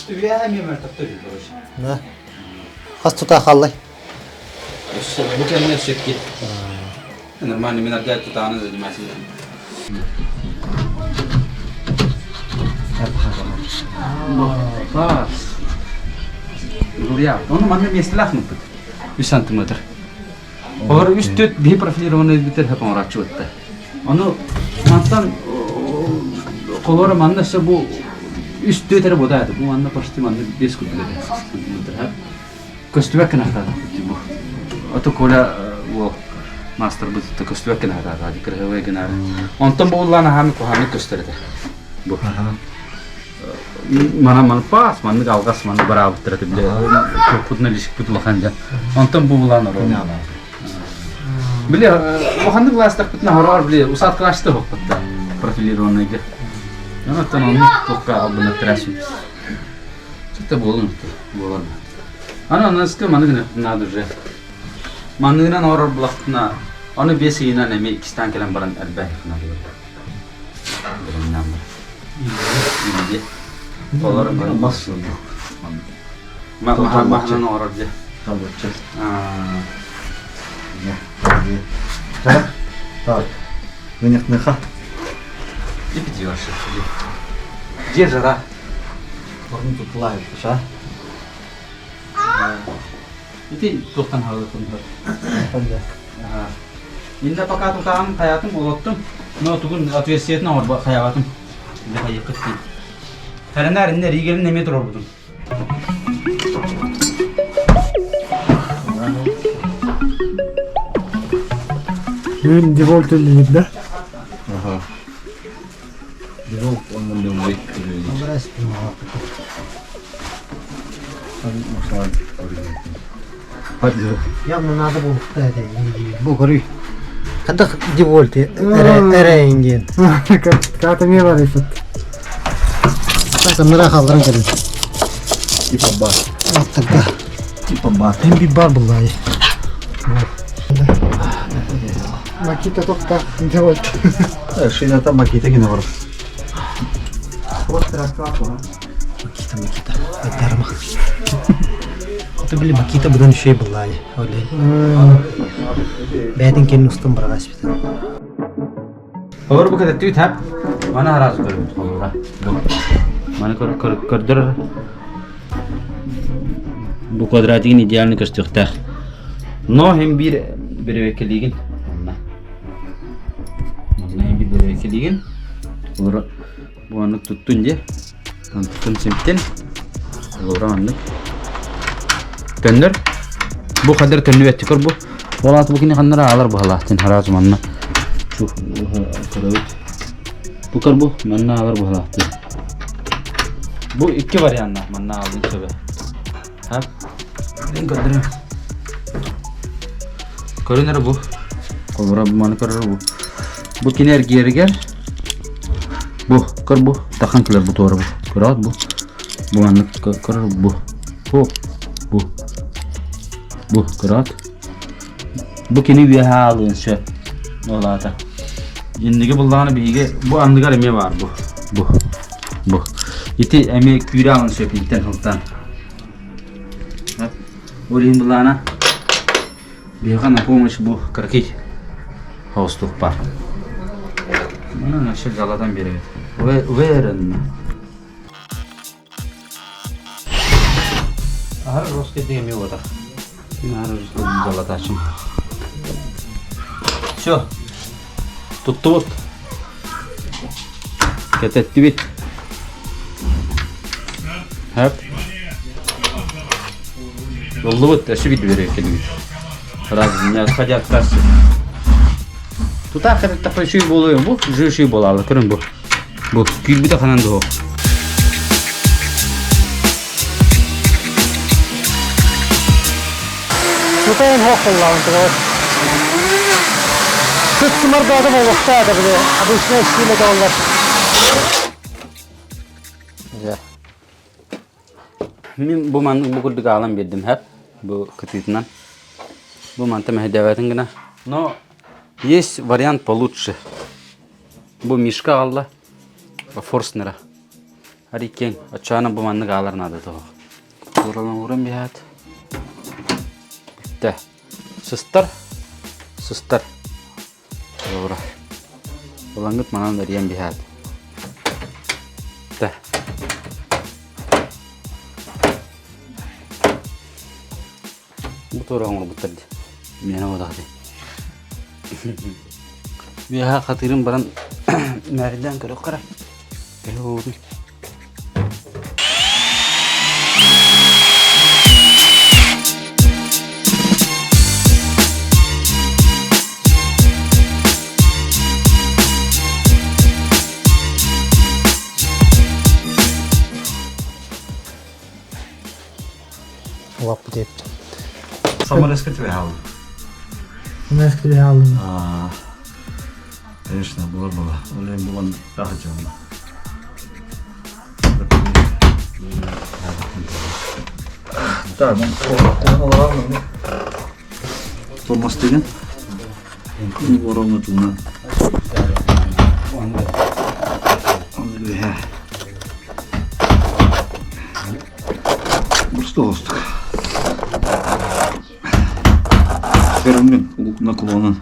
A: Үөһэ эмиэ мөлтөхтөр короче.
E: Да. Хас тутаа хааллай?
A: Өссө бу кэмҥэ өссө икки. Нормально, мен опять тутааны заниматься. Бас. Гурья. Оны манна местелах мыппыт. 3 сантиметр. Олар үс төт биһи профилированный битер хөп оҥорааччы бытта. Ону мантан холора манна өссө бу үс төт эрэ бода бу манна почти манна 5 курдук этэ. Көстүбэт гына хатаатахпыт бу. Ото Коля уол маастарбыт көстүбэт гына хатаатаҕа кырыһыбай гынаары. Онтон бу уллаан аһааны куһааннык көстөр этэ. Бу. Мана маны паас, маннык алгас маны бараабыттар этэ бile. Курпутна лишикпит улахан дьон. Онтон бу улаан ороо. Бile улаханнык лаастахпытына хороор бile усадкалаачты хоппутта профилированныйга. Онтон оннук туохка албына тирасүн. Что-то буолун буолар. Аны аныгыскы маны гына надо уже. Манныгынан оҥорор булахтына, аны 5 ыйынан эмиэ иккистээн кэлэн баран элбэх надо. Олор
C: Мас
A: маһынан оҥорор дьэ.
C: Так. Вынехныха.
A: И пьешь. Где жара?
C: Орун тутлаев, ша?
A: Ити туохтан хаалыахпын Инна пока тутаҕым хайаатым олоттум, но тугун отверстиетин оҥорбо хайаабатым. Дьэ хайыаххыт дии. Хэрэнээр иннэ Ригэлин эмиэ туруорбутум.
F: Бүгүн Деволт үллүбүт да?
C: Ага. Деволт оннун
E: Явно надо было это бу көрүй. Хадах Девольт эрэйин диэн.
F: Ката эмиэ бар эбит.
E: Так, ыныраа хаалларан кэлин.
C: Типа бар.
E: Аттарда.
C: Типа бар.
E: Hem bir бар буллай.
F: Макита тохта Девольт.
C: Шината макита гине бар.
E: Макита, Макита. Айдарма. Это были Макита будан шей буллай. Оле. Бәдин кенин устун барагас бит.
A: Олор бу кэтеттүү тап. Маны араас көрөбүт холура. Маны көрдөр. Бу квадратигин идеально көстүөхтээх. Но hem bir беребеккелигин. Онна. Онна hem bir беребеккелигин. Олор бу аннык туттун же. Туттун симптен. Олора аннык. Төннөр. Бу кадр төннүбэт көр бу. Ол аты бу кини ханнара алар баһалаахтын хараас манна. Чу көрөбүт. Бу көр бу манна алар баһалаахтын. Бу икки варианна манна алдын сөбө. Ха? Мен көрдүрүм. Көрүнөр бу. Колура бу маны көрөр бу. Бу кини эргиэригэр бу көр бу тахан кэлэр бу туора бу. Көрөҕүт бу. Бу маннык көрөр бу. Бу бу бу көрөҕүт. Бу кини үөһэ аалыан сөп. Ол аата. Инниги буллаҕына биһиги бу анныгар эмиэ баар бу. Бу. Бу. Ити эмиэ күүрэ аалын сөп интэн сылтаан. Ол иһин буллаҕына биһиэхэ на помощь бу кыракый холостук баар. Маны вообще жалатан биэрэбит. Уверенно. Аһар жесткий деген эмиэ буолар. Аһар жесткий жалатаачым. Все. Туттубут. Кэтэттибит. Хөп. Ыллыбыт, өссө биир бэрэ кэлбит. Раз не отходя от кассы. Тутаах кытта үчүй буолуо бу, уже үчүй буолаалы, көрүн бу. Бу күүрбүтэ ханан дуо.
F: Тутаан хоох боллаҕын тыгабыт. Сыт сымардаата буолуохтаата били обычная сила доллар.
A: Мин бу маннык бу курдук аалан биэрдим хэп бу кытыытынан. Бу манта мэһэйдээбэтин гына. Но есть вариант получше. Бу мишка аҕалла Форснера. Ари киэҥ. Оччоҕуна бу маннык аалар наада тоҕо. Ууралан ууран биһаат. Бүттэ. Сыстар. Сыстар. Холобура. Ылаҥҥыт манан эрийэн биһаат. Бүттэ. Бу туора оҥорбуттар дии. Миэнэ буоллаҕа дии. Үөһэ хатыырын баран мээрилээн көрүөххэ эрэ. Киһи буолбутун.
E: Улаппыт эбит.
C: Самареска тебе хаалдым.
F: Самареска тебе хаалдым.
C: Конечно, было было. Ол булан тахачам. Так, Тормоз деген. Оромно туна. Просто остук. Көрүнгүн наклонун.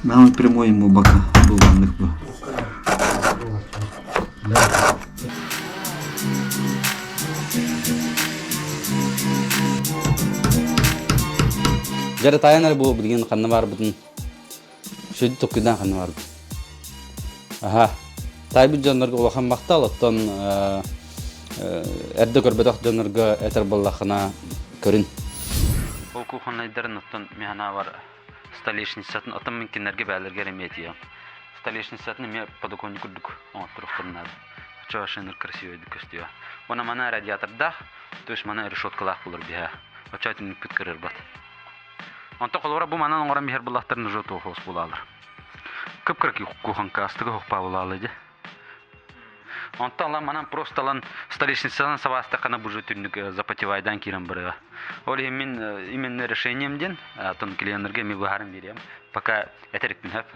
C: Нам прямой ему бока был бы.
A: Дьэ таайан эрэ бу билигин ханна баарбытын сүдү токкуйдаан ханна баарбыт. Аха. Таайбыт дьоннорго улахан махтал, оттон эрдэ көрбөтөх дьоннорго этэр буоллаххына көрүн. Ол кухоннайдарын оттон механавар столешницатын оттон мин кинилэргэ бээлэргэ эмиэ этиэм. Столешницатын эмиэ подоконник курдук оҥотторуохтарын наада. Оччо красивайдык көстүө. Уонна мана радиатордаах, то есть мана решеткалаах булар биһэ. Оччо түннүкпүт кырырбат. Онто холобура бу манан оҥорон биһэр буллахтарын уже туохуос булаалар. Кып-кыра кухонка астыга хохпаа булаалы дьэ. Онтон ылан манан просто ылан столешницанан сабаастаххына бу же түннүк запотевайдан киирэн барыа. Ол иһин мин именно решением диэн, атын клиеннерге эми быһааран биэриэм. Пока этэрикпин хөп.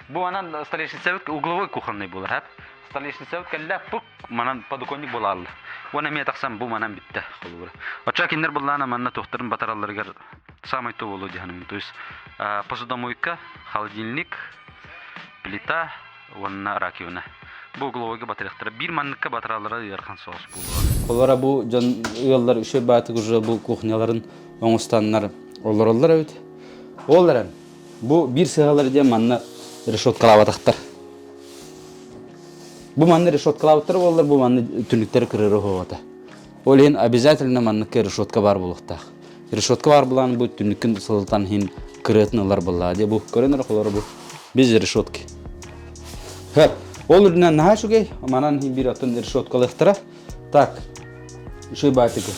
A: Бу манан столешницабыт угловой кухонный буолар хөп. Столешницабыт кэллэ пук манан подоконник буолаалла. Уонна эмиэ тахсан бу манан бүттэ холобура. Оччо кинилэр буллаана манна туохтарын батаралларыгар самый то болу диһаным. То есть посудомойка, холодильник, плита уонна раковина. Бу угловойга батарыахтара. Биир манныкка батараллара ыарахан соҕус буолуо. Холобура бу дьон ыаллар үчүгэй баатык уже бу кухняларын оҥостаннар олороллор эбит. Ол эрэн бу биир сыһалар диэн манна решеткалаабатахтар. Бу манна решеткалаабыттар буоллар, бу манна түннүктэри кырыыры уһуоҕата. Ол иһин обязательно манныкка решетка баар буолуохтаах. Решетка баар булан бу түннүккүн сылытан иһин кырыатын ылар буоллаҕа дии. Бу көрөн эрэ холоро бу без решетки. Хөп. Ол үрдүнэн наһаа үчүгэй. Манан иһин биир оттон решеткалыахтара. Так, үчүгэй баатыгы.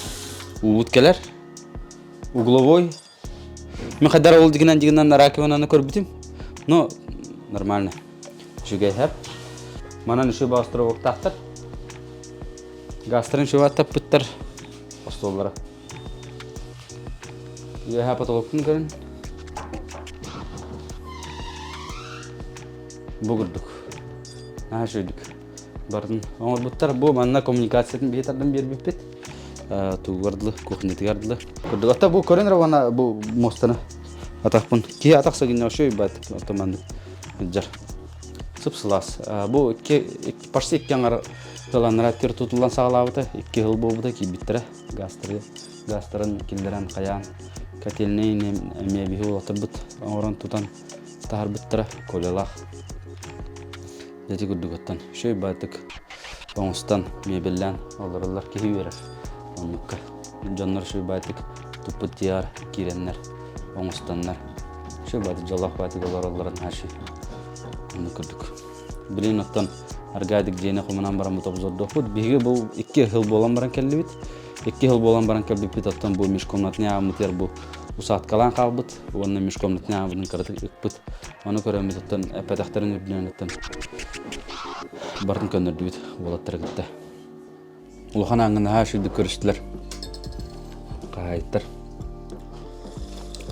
A: Уубут кэлэр. Угловой. Мен хайдар ол дигинэн дигинэн раковинаны көрбүтүм. Но нормально. Үчүгэй хэп. Манан үчүгэй баҕастыра Гастарын үчүгэй аттаппыттар остуоллара. Үөһэ потолоктун көрүн. Бу курдук. Наһаа үчүгэйдик. Бардын оҥорбуттар. Бу манна коммуникациятын биһи тардан биэрбиппит. Тугугар дылы, кухнятыгар дылы. Курдук. Ата бу көрөн эрэ уонна бу муостаны атахпын. Киһи атах сагинна вообще уйбат. Ото маннык дьар. Сып-сылаас. Бу икки, почти икки аҥар тыланнара тир тутуллан саҕалаабыта. Икки сыл буолбута киирбиттэрэ. Газтары, газтарын киллэрэн хайаан котельнай эмиэ биһи уолаттарбыт оҥорон тутан таһарбыттара Колялаах. Ити курдук оттон үчүгэй баатык. Оҥостон, мебеллээн олороллор киһи үөрэр. Оннукка дьоннор үчүгэй туппут дьиэҕэр киирэннэр, оҥостоннор үчүгэй дьоллоох баайдык олороллорун наһаа Оннук курдук. Билигин оттон аргаадык дьиэни хомунан бараммыт обзордуохпут. Биһиги бу икки сыл буолан баран кэллибит. Икки сыл буолан баран кэлбиппит оттон бу межкомнатный ааммытыгар бу усадкалаан хаалбыт уонна межкомнатный ааммытын кыратык ыкпыт. Ону көрөммүт оттон эппэтэхтэрин үрдүнэн оттон барытын көннөрдүбүт уолаттары кытта. Улахан ааҥҥа наһаа үчүгдүк көрүстүлэр хаһаайыттар.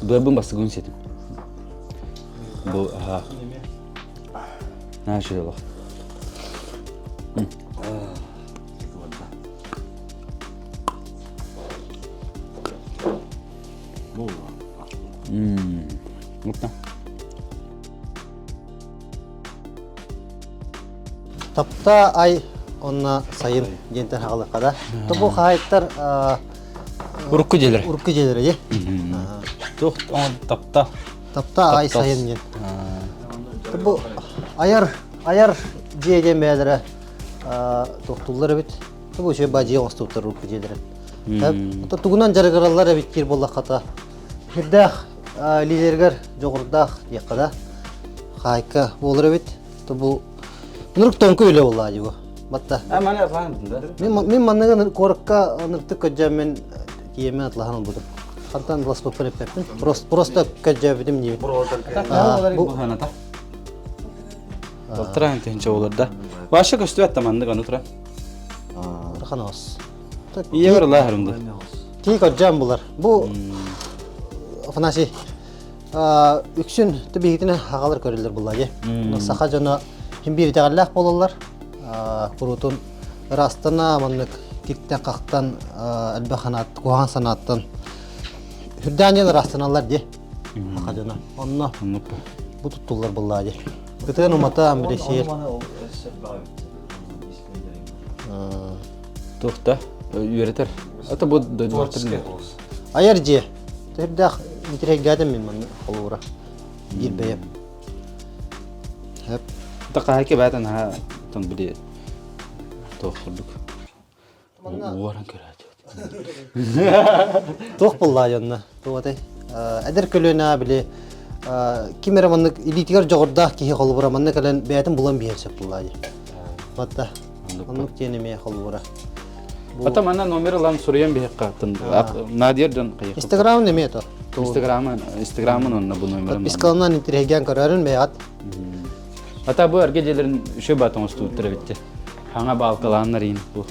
A: Быарбын бастыгын сиэтим. Бу аһаа. Наһаа үчүгэй олох. Мутта.
E: Тапта ай онно сайын диэнтэн хаалыахха да. Бу хаһаайыттар
A: Урукку дьиэлэр.
E: Урукку дьиэлэр дии.
A: Туох тапта.
E: Тапта ай сайын диэн. Бу айар айар дьиэ диэн бэйэлэрэ туохтууллар эбит. Бу үчүгэй баа дьиэ оҥостубуттар урукку дьиэлэрин. Тугунан дьарыгыраллар эбит диир буоллаххата. Сүрдээх лидеригэр дьоҕурдаах диэххэ да хаайка буолар эбит. Бу Нырык тоҥку үлэ буолла дии бу. Батта.
A: А маны атлаһан да.
E: Мин мин манныгы куоракка ныртык көдьөөммүн тиийэммин атлаһан ылбытым. Хантан ласпыппын эппэппин. Просто просто көдьөөбүтүм диибин.
A: Бу ханата. Талтыраан тыһынча болар да. Вообще көстүбэт да маннык аны тура.
E: Ханос.
A: Ийэбэр ылааһырым да.
E: Тии көдьөөн булар. Бу Афанасий үксүн түбиһитинэ аҕалар көрүллэр булла дии. Саха дьоно хим биир итэҕэллээх буолаллар. Куруутун ырастана маннык киктэн-хахтан элбэх санаат, куһаҕан санааттан үрдээн диэн ырастаналлар дии. Саха дьоно. Онно бу туттуллар булла дии. Кытыан умата билесиэр.
A: Туох да үөрэтэр. Это бу дойдулар
E: Айар дьиэ. Төрдээх интириэһиргээтим мин манна холобура. Биир бэйэм. Хөп.
A: Тақаһаки баатан наһаа тон били туох курдук. Уоран көрөөтү.
E: Туох буллаа дьонно? Туох Эдэр көлүөнэ били ким эрэ маннык илиитигэр дьоҕурдаах киһи холобура манна кэлэн бэйэтин булан биһиэн сөп буллаа дии. Батта. Оннук диэн эмиэ холобура.
A: Потом ана номер ылан суруйан биһиэххэ Надир дьон хайыхха.
E: Инстаграмын эмиэ то.
A: Инстаграмын Инстаграмын онно бу номерын.
E: Подпискалынан интириэһиргээн көрөрүн бэйэҕит.
A: Ата бу эргэ дьиэлэрин үчүгэй баат оҥостубуттар эбитти. Хаҥа баалкалааннар иин бу.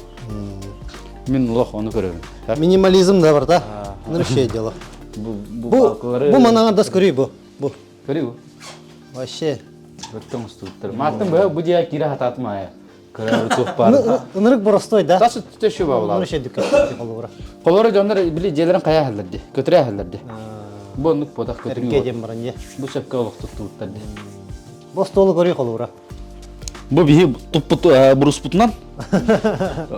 A: Мин лох ону көрөбүн.
E: Минимализм да бар да. Ну вообще дело.
A: Бу бу баалкалары
E: Бу манаҥа дас көрүй бу. Бу.
A: Көрүй бу.
E: Вообще.
A: Бөттөҥ устубуттар. Мааттын бу бу дьиэ киирэ хатаатым аайа. Көрөр туох баар.
E: Ынырык боростой да.
A: Тас өттө баалар.
E: Ынырык шедүк холобура.
A: Холоро дьоннор били дьиэлэрин хайа аһаллар ди. Көтүрэ аһаллар ди. Бу оннук буотах көтүрүү.
E: Эргэ диэн баран дьэ.
A: Бу сөпкө олох туттубуттар ди.
E: Бу остуолу көрүй холобура.
A: Бу биһи туппут буруспутунан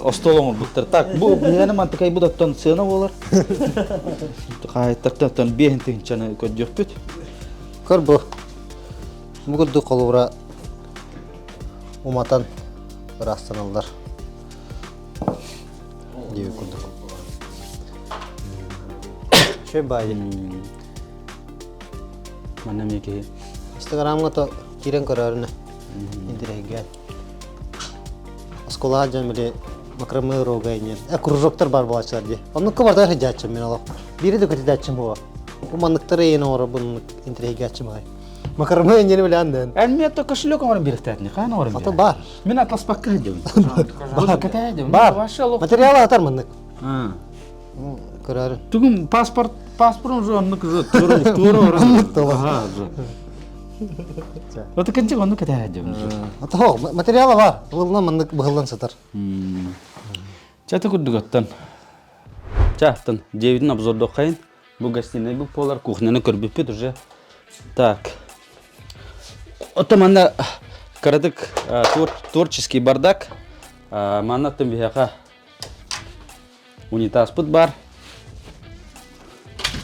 A: остуол оҥорбуттар. Так, бу биһиэни мантыкай бу оттон сыана буолар. Хаһаайыттартан оттон биэһин тыһынчаны көрдүөхпүт.
E: Көр бу. Бу курдук холобура уматан ыраастаналлар диэбит курдук. Үчүгэй баайы.
A: Манна эмиэ киһи.
E: Инстаграмҥа то киирэн көрөөрүнэ интириэһиргээн. Оскуолаҕа дьон били макраме уруога иннин. Кружоктар бар буолааччылар дии. Оннукка барда сылдьааччым мин олох. Биири да көтүтээччим буо. Бу манныктары иин оҥоробун интириэһиргээччим аҕай. Макраме иннин билээн дэн.
A: Эн мне то кошелек оҥорон биэрэхтээтини, хаан оҥорон
E: Ата бар.
A: Мин атласпакка сылдьабын. Бар.
E: Бар. Материалы атар маннык. Көрөөрүн.
A: Тугум паспорт паспорт уже оннук уже туора туора
E: Оннук тула.
A: Ото кэнчик оннук кэтэһээдьэбин.
E: Ата материала бар. Ылыллан маннык быһыллан сытар.
A: Чаты курдук оттон. Чааттан дьиэбитин обзордуоххайын. Бу гостиный бу буолар кухняны көрбүппүт уже. Так. Оттон манна кыратык творческий бардак. Манна оттон биһиэхэ Унитазпыт бар.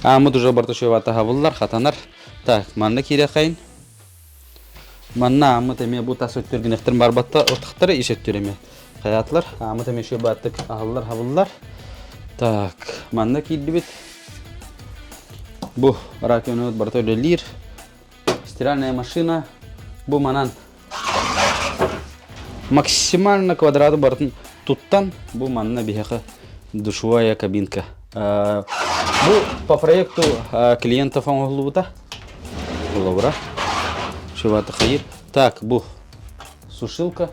A: Ааммыт уже барта таһабыллар, хатанар. Так, манна киирэххайын. Манна ааммыт эмиэ бу тас өттүр гинэхтэрин барбатта отахтары ис өттүр эмиэ. Хаятылар, аамыт эмиэ бааттык аһыллар-хабыллар. Так, манна киирдибит. Бу раковина барыта үлэлиир. Стиральная машина. Бу манан максимально квадраты барытын туттан, бу манна биһиэхэ душевая кабинка. Бу по проекту клиентов оҥоһуллубута. Холобура. Шиваты хайыр. Так, бу сушилка.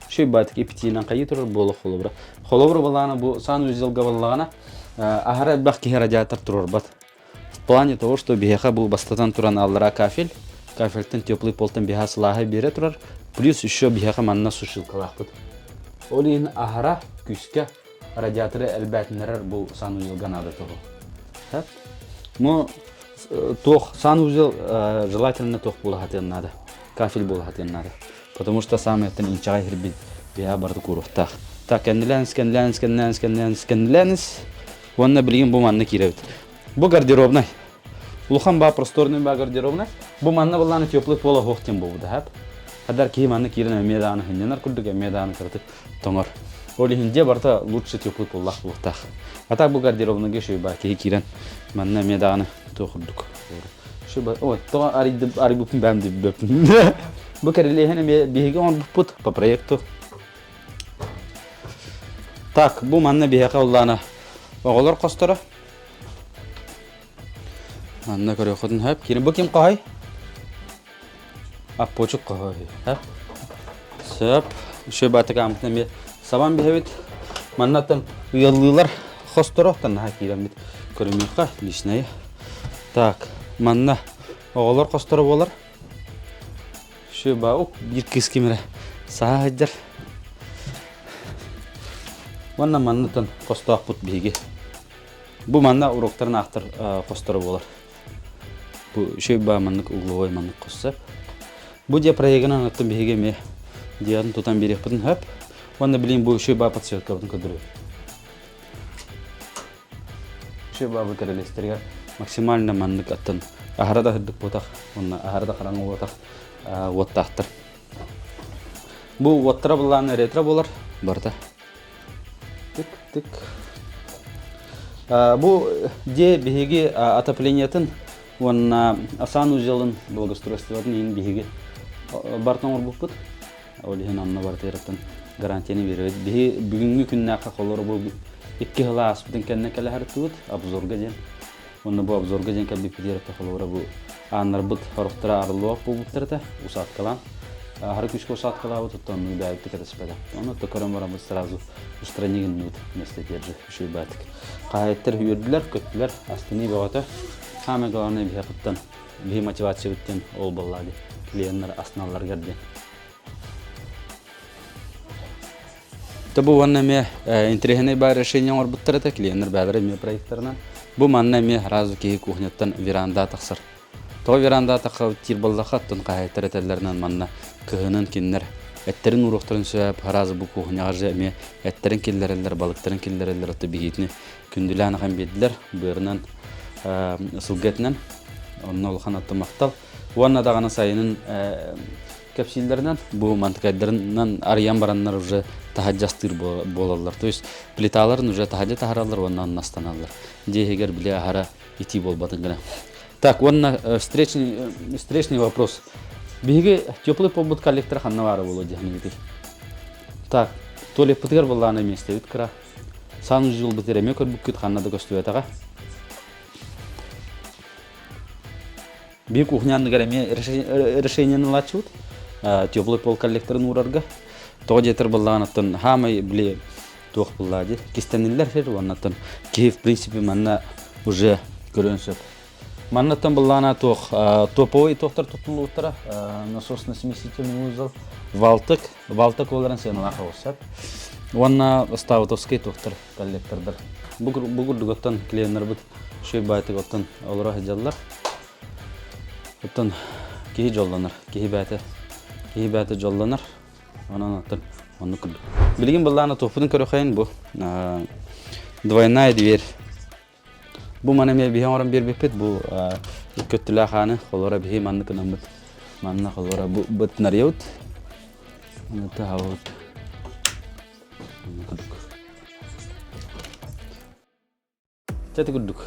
A: Шибатик ипитиинэн хайыы турар буола холобура. Холобура балаана бу санузелга баллаҕана аһара элбэх киһи радиатор турарбат. В плане того, что биһиэхэ бу бастатан туран аллара кафель, кафельтэн теплый полтан биһа сылааһы биэрэ турар, плюс еще биһиэхэ манна сушилкалаахпыт. Ол иһин аһара күүскэ радиаторы элбээтиннэрэр бу санузелга наада того. Так? Но туох санузел желательно туох буола сатыан наада. Кафель буола сатыан наада. Потому что самый оттон инчэҕэй сирбит биһа барды кууруохтаах. Так, кэннилээнис, кэннилээнис, кэннилээнис, кэннилээнис, кэннилээнис. Уонна билигин бу манна киирэбит. Бу гардеробнай. Улахан баа просторный баа гардеробнай. Бу манна былааны теплый пол оһох диэн буолбута хап. Хадар киһи манна киирэн эмиэ даҕаны сынньанар курдук эмиэ даҕаны кыратык тоҥор. Ол иһин дьиэ барыта лучше теплый поллаах буолуохтаах. А так бу гардеробныйга еще баа киһи киирэн манна эмиэ даҕаны туох курдук. Шуба, ой, тоҕо арыйбыппын бэм диббэппин. Бу кэрилиэһин эмиэ биһиги оҥорбуппут по проекту. Так, бу манна биһиэхэ уллаана оҕолор хосторо. Манна көрүөххүтүн сөп. Кини бу ким хоһой? Аппочук хоһой. Сөп. Үшө баатыкаамытын эмиэ сабан биһэбит. Маннаттан ыаллыылар хосторо наһаа киирэммит көрүмүөххэ личное. Так, манна оҕолор хосторо буолар. Шөба биир кыыс ким эрэ саһа сылдьар. Уонна маннытан хостоохпут биһиги. Бу манна уроктарын аахтар хосторо буолар. Бу шөба маннык угловой маннык хосса. Бу дьиэ проегынан оттон биһиги эмиэ дьиэҕин тутан биэриэхпитин сөп. Уонна билигин бу шөба подсветкабытын көрдөрүө. Шөба кэрэлэстэригэр максимально маннык аттан аһара да сырдык буотах уонна аһара да хараҥа буотах уоттаахтар. Бу уоттара былаан ретро буолар барыта. Тык-тык. Бу дьиэ биһиги отоплениетын уонна санузелын благоустройствотын иһин биһиги барытын оҥорбуппут. Ол иһин онно барытыгар гарантияны биэрэбит. Биһи бүгүҥҥү күннээххэ холоро бу икки сыл ааспытын кэннэ кэлэ сырыттыбыт обзорга диэн. Онно бу обзорга диэн кэлбиппитигэр холобура бу ааннарбыт сорохторо арыллыбат буолбуттар этэ усадкалаан. Аһары күүскэ усадкалаабыт оттон оннук бэйэбит кэтэспэтэх. Ону то көрөн бараммыт сразу устранить гынныбыт вместо держи үчүгэй Хаһаайыттар үөрдүлэр, көттүлэр, астыныы бөҕөтө. Самое главное биһиэхиттэн биһи мотивациябыт диэн ол буолла дии. Клиеннар астыналларыгар диэн. Бу уонна эмиэ интэриэһинэй баар решение оҥорбуттар этэ, клиеннэр бэйэлэрэ эмиэ проектарынан. Бу манна эмиэ сразу киһи кухняттан веранда тахсар. Тоҕо веранда тахсар диир буоллахха, оттон хаһаайыттар этэллэринэн манна кыһынын кинилэр эттэрин ууруохтарын сөп, сразу бу кухняҕа же эмиэ эттэрин киллэрэллэр, балыктарын киллэрэллэр, оттон биһиитини күндүлээн ахан биэрдилэр, быарынан сылгы этинэн. Онно улахан оттон махтал. Уонна даҕаны сайынын кэпсииллэринэн бу мантыкайдарынан арыйан бараннар уже таһырдьа астыыр буолаллар. То есть плиталарын уже таһырдьа таһараллар уонна онно астаналлар. Дьиэ иһигэр били аһара итии буолбатын гына. Так, уонна встречный, встречный вопрос. Биһиги теплый полбут коллектора ханна баара буолуо диэхинигитий? Так, туалеппытыгар буоллаҕына миэстэбит кыра. Санузелбытыгар эмиэ көрбүккүт ханна да көстүбэтэҕэ. Биир кухня анныгар эмиэ решениены ылааччыбыт. Теплый пол коллекторын уурарга. Тоҕо диэтэр буоллаҕына, оттон хаамай били туох буллаа дии кистэниллэр сир уонна оттон киһи в принципе манна уже көрүөн сөп. Маннаттан буллаана туох топовый туохтар туттуллубуттара насосно-смесительный узел валтык валтык олорон сыаналаах оҕус уонна ставотовский туохтар коллектордар бу курдук оттон клиеннарбыт үчүгэй баайтык оттон олоро сылдьаллар. Оттон киһи дьоллонор, киһи бэйэтэ киһи бэйэтэ дьоллонор. Онон оттон оннук курдук. Билигин былаана туохпутун көрөхөйүн бу двойная дверь. Бу маны эмиэ биһи оҥорон биэрбиппит бу икки өттүлээх ааны холоро биһи маннык гынаммыт манна холоро бу бытнарыйабыт. Таһабыт. Курдук. Чэ курдук.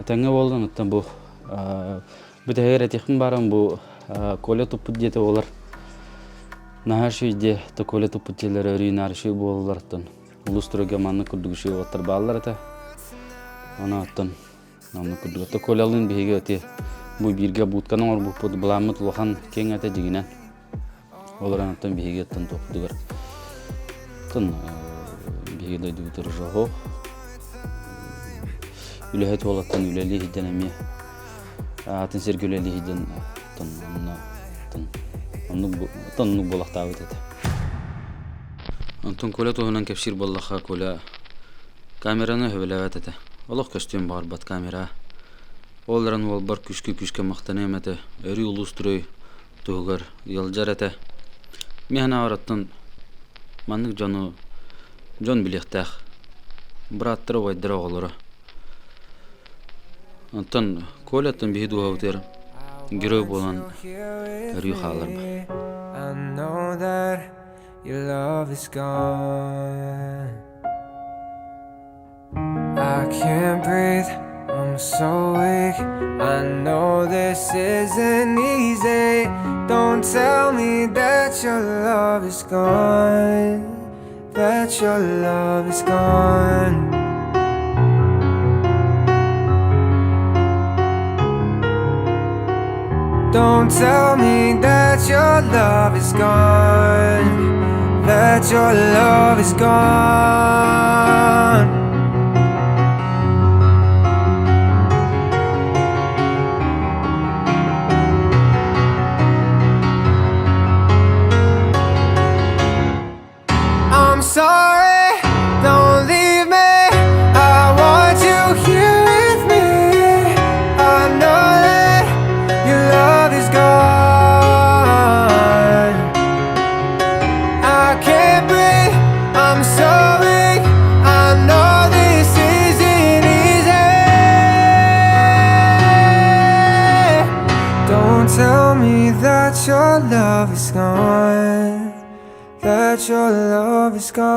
A: Этэҥҥэ буоллун, оттон бу бүтэһигэр этиэхпин баарым бу Коля туппут диэтэ буолар. Наһаа үчүгэй дьиэ, то Коля туппут дьиэлэрэ өрүү наар үчүгэй буолаллар оттон улуус туруга маннык курдук үчүгэй уолаттар бааллар этэ. Ону оттон оннук курдук. Оттон Колялыын биһиги ити бу бииргэ будканы оҥорбуппут, былааммыт улахан киэҥ этэ дьиҥинэн. Ол эрэн оттон биһиги оттон туохпутугар оттон биһиги дойдубутугар уже оһох үлэһит уолаттан үлэлии сылдьан эмиэ атын сиргэ үлэлии сылдьан оттон онно оттон оннук оттон оннук буолахтаабыт этэ. Онтон Коля туһунан кэпсиир буоллахха Коля камераны сөбүлээбэт этэ. Олох көстүөн баҕарбат камера. Ол эрэн уолбар күүскэ-күүскэ махтаныам этэ. Өрүү улуус-туруй туһугар ыалдьар этэ. Мин санаабар оттон маннык дьону дьон билиэхтээх. Бырааттара, убайдара, оҕолоро. Оттон Коляттан биһи дууһабытыгар герой буолан өрүү хааларба.
G: I know that your love is gone. I can't breathe, I'm so weak. I know this isn't easy. Don't tell me that your love is gone. That your love is gone. Don't tell me that your love is gone. That your love is gone. I'm sorry, don't leave me. I want you here with me. I know that your love is gone. I can't breathe, I'm so weak. I know this isn't easy. Don't tell me that your love is gone. That your love is gone.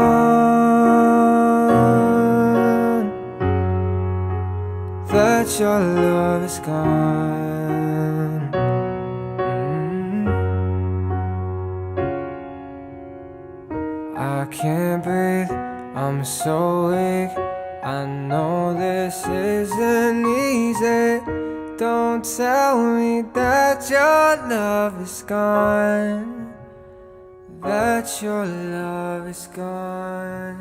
G: That your love is gone. I can't breathe, I'm so weak. I know this isn't easy. Don't tell me that your love is gone. That your love is gone.